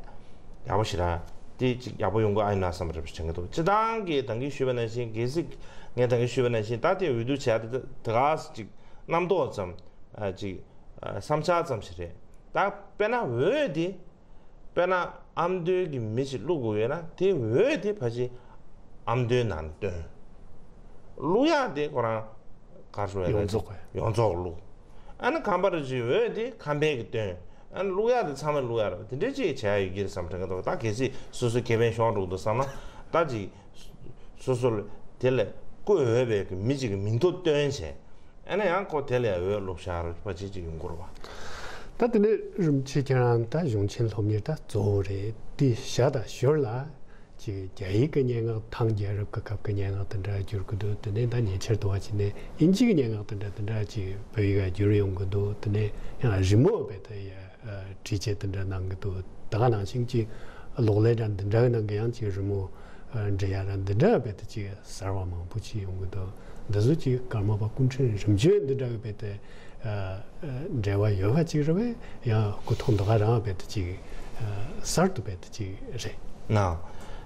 ཡག་པོ་ཞིག་ར་དེ་ཅིག་ཡག་པོ་ཡོང་གི་ཨ་ཡིན་ན་བསམ་པ་རེ་བ་དྲན་གྱི་འདུག་སྤྱི་བཏང་གི་ད་གིན་ཞུས་པ་ནང་བཞིན་གལ་སྲིད་ངས་ད་གིན་ཞུས་པ་ནང་བཞིན་ད་དེ་འོས་བསྡུ་བྱས་ཏེ་ད་ག་ཅིག་རྣམ་རྟོག་ཙམ་ཅིག་བསམ་འཆར་ཙམ་ཞིག་རེད། ད་དཔེར་ན་འོས་དེ། དཔེར་ན་ཨ་མདོའི་གི་མི་ཞིག་བླུག་དགོས་ཡོད་ན་དེ་འོས་དེ་ཕལ་ཆེར་ཨ་མདོའི་ནང་ནས་བཏོན། བླུག་ཡག་དེ་ཁོ་རང་ག་རེ་ཞུ་ཡ་ཡོངས་རྫོགས་ཡོངས་རྫོགས་བླུག་ཨ་ནི་ཁམས་པ་རེ་ཅིག་འོས་དེ་ཁམས་པའི་གི་བཏོན། ཨ་ནི་བླུག་ཡག་དེ་ཚང་མས་བླུག་ཡག་རེད་དེ་འདྲ་ཅིག་བྱ་ཡ་ཡོད་ཀྱི་རེད་བསམ་དྲན་གི་འདུག་ད་གལ་སྲིད་སོ་སོའི་ཁེ་ཕན་ཤོར་འགྲོ་གི་འདུག་བསམ་ན་ད་ཅིག་སོ་སོ་ལ་དེ་ལས་བསྐོས་འོས་པའི་གི་མི་ཅིག་གི་མིང་ཐོ་བཏོན་བྱས། ཨ་ནི་ཡང་ཁོ་དེ་ལས་འོས་བླུགས་བཞག་རུ་པ་ཅིག་ཅིག་ཡོང་གི་རེད་བ། ད་དེ་ནས་རིན་ཆེ་ཁྱེད་རང་ད་གཞུང་ཆེན་སློབ་གཉེར་ད་གཙོ་བོ་རེད་དེ་བཞག་ད་ཞོར་ལ་ཅིག་རྒྱ་ཡིག་གི་སྙན་ངག་ཐང་རྒྱལ་རབས་ཀྱི་སྐབས་ཀྱི་སྙན་ངག་དེ་འདྲ་བསྒྱུར་གི་འདུག་དེ་ནས་ད་ཉེ་ཆར་དུ་བ་ཅིག་ནས་ཨིན་ཇི་གི་སྙན་ངག་དེ་འདྲ་དེ་འདྲ་ཅིག་བོད་ཡིག་ག་བསྒྱུར་ཡོང་གི་འདུག་དེ་ནས་ཡང་རི་མོ་བས་ད་ཡ་བྲིས་བྱས་དེ་འདྲ་གནང་གི་འདུག་ད་ག་ནང་བཞིན་གྱི་གློག་ཀླད་འདྲ་འདི་འདྲ་གི་ནང་གི་ཡང་ཅིག་རི་མོ་འབྲི་ཡ་ར་འདི་འདྲ་བས་ད་ཅིག་གསར་བ་མང་པོ་ཅིག་ཡོང་གི་འདུག་འདི་ཚོ་ཅིག་ཀརྨ་པ་སྐུ་ཕྲེང་རིམ་བྱོན་འདི་འདྲ་གི་བས་ད་འབྲེལ་བ་ཡོད་པ་ཅིག་རེད་པས། ཡང་སྐུ་ཐོག་འདི་ག་རང་བས་ད་ཅིག་གསར་དུ་བས་ད་ཅིག་རེད། ན།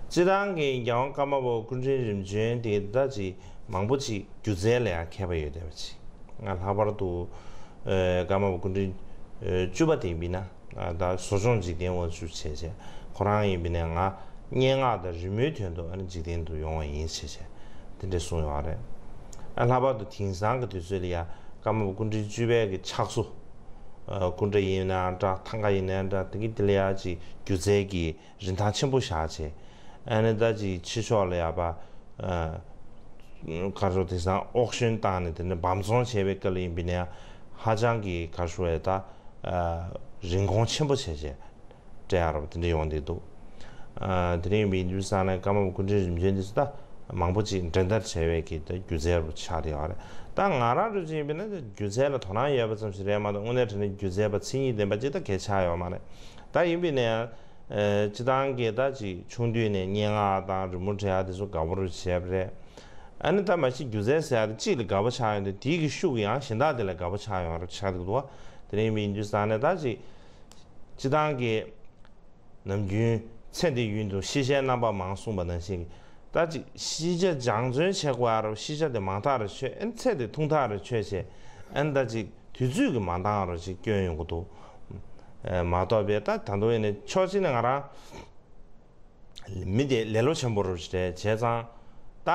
སྤྱི་བཏང་གི་རྒྱལ་དབང་ཀརྨ་པ་སྐུ་ཕྲེང་རིམ་བྱོན་དེ་ད་ཅིག་མང་པོ་ཅིག་སྒྱུ་རྩལ་ལ་ཡང་མཁས་པ་ཡོད་བསྡད་པ་ཅིག་ང་ལྷག་པར་དུ་ཀརྨ་པ་སྐུ་ཕྲེང་བཅུ་པ་དེ་ཡིན་ན་ད་བཟོ་སྦྱོང་འཇིག་རྟེན་དབང་ཕྱུག་བྱས་བྱས་ཁོ་རང་ཡིན་པ་ན་ང་སྙན་ངག་དང་རི་མོའི་དོན་དུ་ཨ་ནི་འཇིག་རྟེན་དུ་ཡོང་བ་ཡིན་བྱས་བྱས་དེ་འདྲས་གསུངས་ཡོད་རེད། ཨ་ལྷག་པར་དུ་དེང་སང་གི་དུས་ཚོད་ལ་ཡང་ཀརྨ་པ་སྐུ་ཕྲེང་བཅུ་པའི་གི་ཕྱག་བཟོ་སྐུ་འདྲ་ཡིན་ན་འདྲ་ཐང་ག་ཡིན་ན་འདྲ་དེ་གི་དེ་ལ་ཡང་ཅིག་སྒྱུ་རྩལ་གྱི་རིན་ཐང་ཆེན་པོ་བཞག་བྱས། ཨ་ནི་ད་ཅིག་ཕྱི་ཕྱོགས་ལ་ཡ་པ། ཨ། ག་རེ་ཟེར་དེང་སང་ཨོག་ཤོན་བཏང་ནས་དེ་ནས་སྦམ་བཙོང་བྱས་པའི་སྐབས་ལ་ཡིན་པ་ཡིན་ན་ཡང་ཧ་ཅང་གི་ག་རེ་ཟེར་ད་རིན་གོང་ཆེན་པོ་བྱས་བྱས་སྤྲད་ཡ་རོ་དེ་འདྲ་ཡོང་བསྡད་འདུག་དེ་རིང་བི་འདུས་ས་ནས་ཀརྨ་པ་སྐུ་ཕྲེང་རིམ་བྱོན་འདི་ཚོ་ད་མང་པོ་ཅིག་འགྲན་ཟླ་བྲལ་བའི་གི་ད་སྒྱུ་རྩལ་རུ་ཆགས་བསྡད་ཡོད་རེད། ད་ང་རང་རུ་ཅིག་ཡིན་པ་ན་སྒྱུ་རྩལ་ལ་དོ་སྣང་ཡོད་པ་ཙམ་ཞིག་རེད་མ་གཏོགས་དངོས་གནས་དྲང་གནས་སྒྱུ་རྩལ་པ་མཚན་ཉིད་ལྡན་པ་ཅིག་ད་གལ་ཆགས་ཡོད་མ་རེད། ད་ཡིན་པ་ཡིན་ན་ཡང་སྤྱི་བཏང་གི་ད་ཅིག་ཆུང་དུས་ནས་སྙན་ངག་དང་རི་མོ་འབྲི་ཡག་དེ་ཚོ་དགའ་པོ་རུ་བྱས་པ་རེད། ཨ་ནི་ད་མ་གཞི་སྒྱུ་རྩལ་ཟེར་ཡག་དེ་གཅིག་ལ་དགའ་པོ་ཆགས་ཡོང་དུས་དེའི་གི་ཤུགས་ཀྱིས་ཡང་གཞན་དག་དེ་ལ་དགའ་པོ་ཆགས་ཡོང་རུ་ཆགས་འདུག་བ། དེ་རིང་བི་འདུས་ས་ནས་ད་ཅིག་སྤྱི་བཏང་གི་ནམ་རྒྱུན་ཚེ་འདི་ཡུན་དུ་ཤེས་བྱའི་རྣམ་པ་མང་གསུངས་པ་ནང་བཞིན་གྱི་ད་ཅིག་ཤེས་བྱ་སྦྱང་བརྩོན་བྱེད་དགོས་ཡ་རོ། ཤེས་བྱ་དེ་མང་དག་རུ་ཆོད་ཨན་ཚེ་དེ་ཐུང་དག་རུ་ཆོད་བྱས་ཨན་ད་ཅིག་དུས་ཚོད་ཀྱི་མ་འདང་རུ་ཅིག་སྐྱོན་ཡོང་གི་འདུག་མ་གཏོགས་པའི་ད་ད་དུང་ཡིན་ནའི་ཕྱོགས་གཅིག་ནས་ང་རང་མི་དེ་ལེ་ལོ་ཆེན་པོ་རུ་ཅིག་རེད་བྱས་ཙང་ད།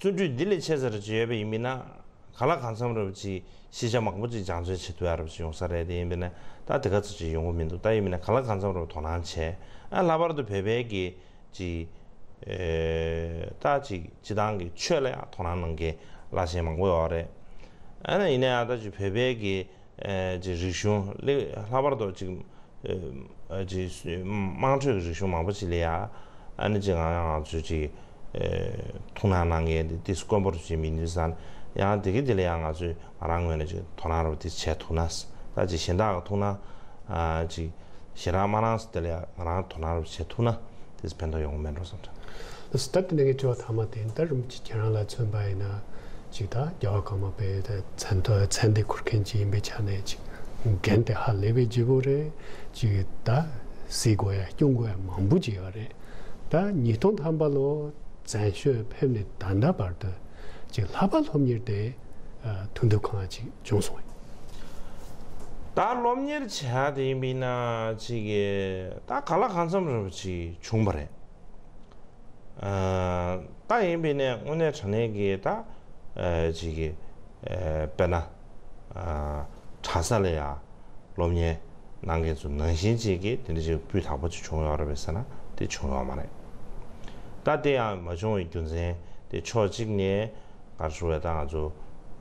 བརྩོན་འགྲུས་འདི་ལས་ཆེ་ས་རུ་ཅིག་ཡོད་པ་ཡིན་མིན་ན། ག་ལ་གང་འཚམ་རུ་ཅིག་ཤེས་བྱ་མང་པོ་ཅིག་སྦྱང་བརྩོན་བྱེད་ཐུབ་ཡ་རུ་ཅིག་ཡོང་ས་རེད། དེ་ཡིན་པ་ན་ད་དེ་ག་ཚོད་ཅིག་ཡོང་གི་མི་འདུག་ད་ཡིན་མིན་ན་ག་ལ་གང་འཚམ་རུ་དོ་སྣང་བྱས་ཨ་ལྷག་པར་དུ་བོད་པའི་གི་ཅིག་ད་ཅིག་སྤྱི་བཏང་གི་ཆོས་ལ་ཡང་དོ་སྣང་གནང་མཁན་བླ་ཆེན་མང་པོ་ཡོད་རེད། ཨ་ན་ཡིན་ན་ཡང་ད་ཅིག་བོད་པའི་གི་ཅིག་རིག་གཞུང་ལྷག་པར་དུ་ཅིག་ཅིག་དམངས་ཁྲོད་ཀྱི་རིག་གཞུང་མང་པོ་ཅིག་ལ་ཡ་ཨ་ནི་ཅིག་ང་ང་ཚོས་ཅིག་ཐུགས་སྣང་གནང་མཁན་དེ་དེ་དཀོན་པོ་རུ་ཅིག་མི་འདུག་ཟེར་ན་ཡང་དེ་གི་དེ་ལ་ཡང་ང་ཚོས་ང་རང་ངོས་ནས་ཅིག་དོ་སྣང་རུ་དེ་བྱེད་ཐུབ་ན་ད་ཅིག་གཞན་དག་གི་ཐུགས་སྣང་ཅིག་ཞེ་དྲག་མ་གནང་ཟེར་དེ་ལ་ཡང་ང་རང་དོ་སྣང་རུ་བྱེད་ཐུབ་ན། དེ་ཕན་ཐོགས་ཡོང་གི་མེད་འགྲོ་བསམ་དྲན། སྟབས་དེ་ནས་ངས་དྲི་བ་ཐ་མ་དེ་ད་རིམ་གྱིས་ཁྱེད་རང་ལ་མཚོན་པ་ཡིན་ན་ཅིག་ད་རྒྱལ་བ་ཀརྨ་པའི་ད་མཚན་ཐོ་མཚན་དེ་འཁུར་མཁན་ཅིག་ཡིན་པའི་ཆ་ནས་ཅིག་འགན་དེ་ཧ་ལས་པའི་ལྗིད་པོ་རེད། ཅིག་ད་གཟིགས་དགོས་ཡ་སྐྱོང་དགོས་ཡ་མང་པོ་ཅིག་ཡོད་རེད། ད་ཉིས་སྟོང་ཐམ་པ་ལོ་བཙན་བྱོལ་ཕེབས་ནས་ད་ལྟ་བར་དུ་ཅིག་ལྷག་པ་སློབ་གཉེར་དེ་ཐུགས་འདོད་གང་ཅིག་བྱུང་སོང་ངས། ད་སློབ་གཉེར་བྱ་དེ་ཡིན་པ་ཡིན་ན་ཅིག་གི་ད་ག་ལ་གང་འཚམ་རུ་ཅིག་བྱུང་བ་རེད། ད་ཡིན་པ་ཡིན་ན་དངོས་གནས་དྲང་གནས་ཀྱི་ད་ཅིག་གི་དཔེར་ན་གྲྭ་ས་ལ་ཡ་སློབ་གཉེར་གནང་མཁན་ཚོ་ནང་བཞིན་ཅིག་གི་དེ་འདྲ་ཅིག་སྤུས་དག་པོ་ཅིག་བྱུང་ཡོད་རེད་པས་ཟེར་ན་དེ་བྱུང་ཡོད་མ་རེད། ད་དེ་ཡང་མ་བྱུང་བའི་རྒྱུ་མཚན་དེ་ཕྱོགས་གཅིག་ནས་ག་རེ་ཞུ་བས་ད་ང་ཚོ་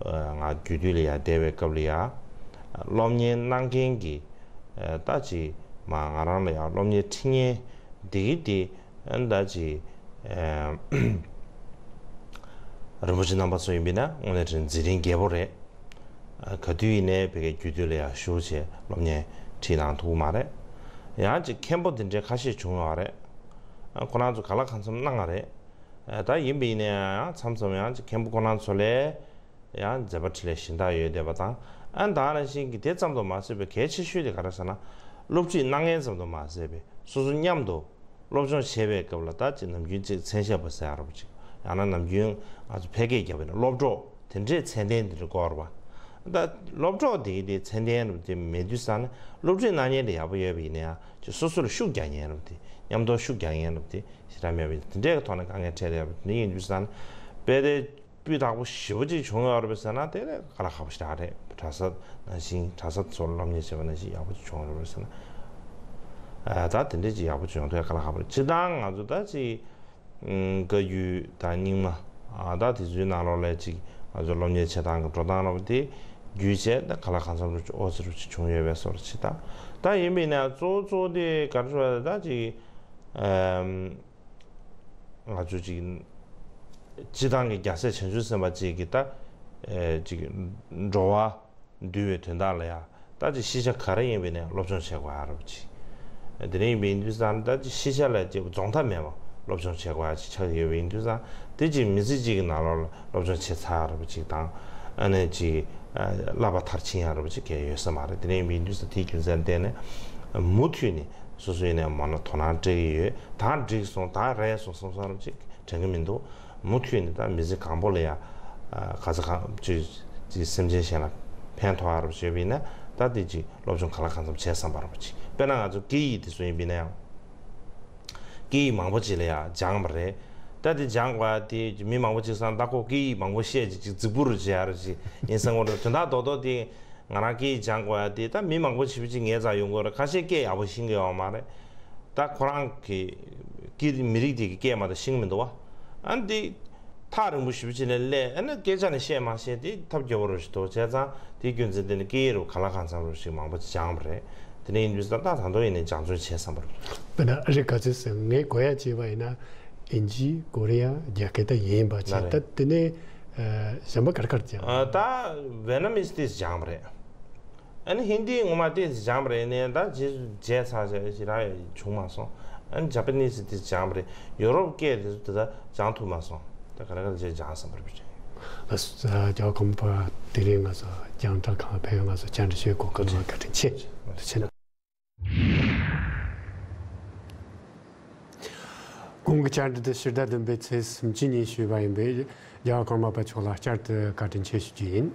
ང་རྒྱུད་སྟོད་ལ་ཡ་བསྡད་པའི་སྐབས་ལ་ཡ་སློབ་གཉེར་གནང་མཁན་གྱི་ད་ཅིག་མ་ང་རང་ལ་ཡ་སློབ་གཉེར་ཁྲིད་མཁན་འདི་གི་དེ་ད་ཅིག་རིན་པོ་ཆེ་རྣམ་པ་ཚོ་ཡིན་པས་ན་དངོས་གནས་དྲང་འཛིན་རིམ་རྒྱས་པོ་རེད། ག་དུས་ཡིན་ནའི་བོད་སྐད་རྒྱུད་སྟོད་ལ་ཡ་ཞུགས་བྱས་སློབ་གཉེར་ཁྲིད་གནང་ཐུབ་ཀྱི་མ་རེད། ཡང་ཅིག་མཁན་པོ་འདི་འདྲའི་ཁ་ཤས་བྱུང་ཡོད་རེད། ཁོ་རང་ཚོ་ག་ལ་གང་འཚམ་གནང་བ་རེད། ད་ཡིན་པ་ཡིན་ནའི་ཡང་མཚམས་མཚམས་ཡང་ཅིག་མཁན་པོ་ཁོ་རང་ཚོ་ལས་ཡང་མཛད་པ་འཕྲིན་ལས་གཞན་དག་ཡོད་བསྡད་པ་དང་ཨ་ད་ནང་བཞིན་གྱི་དེ་ཙམ་དུ་མ་ཟད་པའི་གལ་ཆེ་ཤོས་དེ་ག་རེ་ཟེར་ན་སློབ་ཁྲིད་གནང་མཁན་ཙམ་དུ་མ་ཟད་པའི་སོ་སོ་མཉམ་དུ་སློབ་སྦྱོང་བྱེད་པའི་སྐབས་ལ་ད་ཅིག་ནམ་རྒྱུན་ཅིག་མཚན་ཞབས་པ་ཟེར་ཡ་རབ་ཅིག་ཡང་ན་ནམ་རྒྱུན་ང་ཚོ་ཕལ་སྐད་རྒྱབ་པ་ཡིན་ན་སློབ་གྲོགས་དེ་འདྲའི་ཚད་ལྡན་དེ་འདྲ་དགོས་རེད་པ། ད་སློབ་གྲོགས་དེ་གི་དེ་ཚད་ལྡན་རབ་དེ་མེད་དུས་ཙང་ནས་སློབ་ཁྲིད་གནང་མཁན་དེ་ཡག་པོ་ཡོད་པ་ཡིན་ན་ཡང་ཅིག་སོ་སོ་ལ་ཤུགས་རྒྱག་མཁན་རབ་དེ་མཉམ་དུ་ཤུགས་རྒྱག་མཁན་རབ་དེ་ཞེ་དྲག་མེད་པ་ཡིན་དེ་འདྲའི་གི་ཐོག་ནས་དཀའ་ངལ་འཕྲད་བསྡད་ཡོད་པ་དེ་འདྲ་ཡིན་དུས་ཙང་ནས་དཔེ་དེ། སྤུས་དག་པོ་ཞེ་པོ་ཅིག་བྱུང་ཡོད་རེད་པས་ཟེར་ན་དེ་ནི་དཀའ་ལས་ཁག་པོ་ཞེ་དྲག་རེད། གྲྭ་ས་ནང་བཞིན་གྲྭ་ས་ཚོར་སློབ་གཉེར་བྱས་པ་ནང་བཞིན་ཡག་པོ་ཅིག་བྱུང་ཡོད་རེད་པས་ཟེར་ན། ད་དེ་འདྲས་ཅིག་ཡག་པོ་ཅིག་ཡོང་ཐུབ་ཡ་དཀའ་ལས་ཁག་པོ་རེད། སྤྱིར་བཏང་ང་ཚོ་ད་ཅིག་བཀའ་བརྒྱུད་དང་རྙིང་མ་ད་དེ་ཚོའི་ནང་ལོགས་ལ་ཅིག་ང་ཚོ་སློབ་གཉེར་བྱེད་སྟངས་ཀྱི་འགྲོ་སྟངས་ལ་དེ་བརྒྱུད་བྱས་ད་ག་ལ་གང་འཚམ་རུ་ཅིག་ཨོ་ཙི་རུ་ཅིག་བྱུང་ཡོད་པའི་བཟོ་འདྲ་ཅིག་ད་ད་ཡིན་པས་ན་གཙོ་བོ་གཙོ་བོ་དེ་ག་རེ་ཞུ་བ་ད་ཅིག་ང་ཚོ་ཅིག་སྤྱི་བཏང་གི་རྒྱལ་སྲས་བྱང་ཆུབ་སེམས་དཔའ་ཅིག་གིས་ད་ཅིག་འགྲོ་བ་འདུལ་བའི་དོན་དག་ལ་ཡང་ད་ཅིག་ཤེས་བྱ་ག་རེ་ཡིན་པའི་ནས་སློབ་སྦྱོང་བྱེད་དགོས་ཡ་རབ་ཅིག་དེ་ནས་ཡིན་པའི་ཡིན་དུས་ཙང་ད་ཅིག་ཤེས་བྱ་ལ་ཅིག་རྫོགས་མཐའ་མེད་པ་སློབ་སྦྱོང་བྱེད་དགོས་ཡ་ཅིག་ཆགས་ཡོད་པའི་ཡིན་དུས་ཙང་དེ་ཅིག་མི་ཚེ་གཅིག་གི་ནང་ལོགས་ལ་སློབ་སྦྱོང་བྱེད་ཚར་ཡ་རབ་ཅིག་དང་ཨ་ནས་ཅིག་བསླབ་པ་མཐར་ཕྱིན་ཡ་རབ་ཅིག་གལ་ཡོད་ས་མ་རེད། དེ་ནས་ཡིན་པའི་ཡིན་དུས་ཙང་དེའི་རྒྱུ་མཚན་ལ་བརྟེན་ནས་མུ་མཐུད་ནས་སོ་སོ་ཡིན་ནས་མ་ན་དོ་སྣང་སྤྲད་ཀྱི་ཡོད། ད་འགྲིག་སོང་ད་རེད་སོང་བསམ་བསམ་རབ་ཅིག་དྲན་གྱི་མི་འདུག་མུ་མཐུད་ནས་ད་མི་ཚེ་གང་པོ་ལ་ཡ་ག་ཚ་གང་ཅི་ཅི་སེམས་ཅན་གཞན་ལ་ཕན་ཐོགས་ཡ་རབ་བྱས་པ་ཡིན་ན་ད་དེ་ཅིག་སློབ་སྦྱོང་གང་ལ་གང་འཚམ་བྱས་བསམ་པ་རབ་ཅིག་དཔེར་ན་ང་ཚོ་སྐད་ཡིག་དེ་ཚོ་ཡིན་པ་ཡིན་ན་ཡང་སྐད་ཡིག་མང་པོ་ཅིག་ལ་ཡ་སྦྱངས་པ་རེད། ད་དེ་སྦྱངས་དགོས་ཡ་དེ་མི་མང་པོ་ཅིག་སང་ད་ཁོ་སྐད་ཡིག་མང་པོ་བཤད་ཅིག་ཅིག་རྫིག་པོ་རུ་བྱེད་ཡ་རབ་ཅིག་ཡིན་ས་ངོ་རེད། དོན་དག་རྡོག་རྡོག་དེ། ང་རང་སྐད་ཡིག་སྦྱང་དགོས་ཡ་དེ་ད་མི་མང་པོ་ཞེ་པོ་ཅིག་ངའི་རྩར་ཡོང་གི་ཡོད་རེད། ཁ་ཤས་སྐད་ཡག་པོ་ཤེས་ཀྱི་ཡོད་མ་རེད། ད་ཁོ་རང་གི་སྐད་མི་རིགས་དེ་གི་སྐད་མ་གཏོགས་ཤེས་ཀྱི་མི་འདུག་བ། ཨ་འདི་ ཐག་རིང་པོ་ཞེ་པོ་ཅིག་ནས་སླེབས། ཨ་ནི་སྐད་ཆ་ནི་བཤད་མ་བཤད་དེ་ཐབས་སྐྱོ་པོ་རུ་ཞིག་འདུག་བྱས་ཙང་དེའི་རྒྱུ་མཚན་དེ་ནི་སྐད་ཡིག་རུ་གང་ལ་གང་འཚམ་རུ་ཞིག་མང་པོ་སྦྱངས་པ་རེད། དེ་ནས་ཡིན་དུས་ད་ད་དུང་ཡིན་ནའི་སྦྱང་བརྩོན་བྱེད་བསམ་པ་རུ། དཔེར་ན་ཨ་རི་ག་ཚོད་ཟེར་ངས་གོ་ཡ་བྱས་པ་ཡིན་ན་ཨིན་ཇི་ཀོ་རི་ཡ་རྒྱ་སྐད་ད་ཡིན་པ་བྱས། ལགས་རེད། ད་དེ་ནས་ཨ་གཞན་པ་ག་རེ་ག་རེ་སྦྱངས། ཨ་ད་ཝེ་ནམ་མིས་དེ་སྦྱངས་པ་རེད། ཨ་ནི་ཧིན་དི་ངོ་མ་དེ་སྦྱངས་པ་རེད། ནས་ད་རྗེས་སུ་བརྗེད་ཚར་བྱས་ཞེ་དྲག་བྱུང་མ་སོང་། ཨ་ནི་ཇ་པ་ནིས་དེ་སྦྱངས་པ་རེད། ཡོ་རོབ་སྐད་དེ་ཚོ་དེ་ད་སྦྱང་ཐུབ་མ་སོང་། ད་ག་རེ་ག་རེ་བྱས་སྦྱངས་བསམ་པ་རེད། ལགས་སོ། རྒྱལ་བ་ཀརྨ་པ་དེ་རིང་ང་ཚོ་རྒྱང་བསྒྲགས་ཁང་ཕེབས་ང་ཚོ་བཅར་འདྲི་ཞུས་གོ་སྐབས་གནང་བཀའ་དྲིན་ཆེ། ཐུགས་རྗེ་ཆེ་གནང་། གོང་གི་བཅར་འདྲི་དེ་ཕྱི་ཟླ་བདུན་པའི་ཚེས་སུམ་ཅུ་ཉིན་ཞུས་པ་ཡིན་པས་རྒྱལ་བ་ཀརྨ་པ་མཆོག་ལ་བསྐྱར་དུ་བཀའ་དྲིན་ཆེ་ཞུ་རྒྱུ་ཡིན།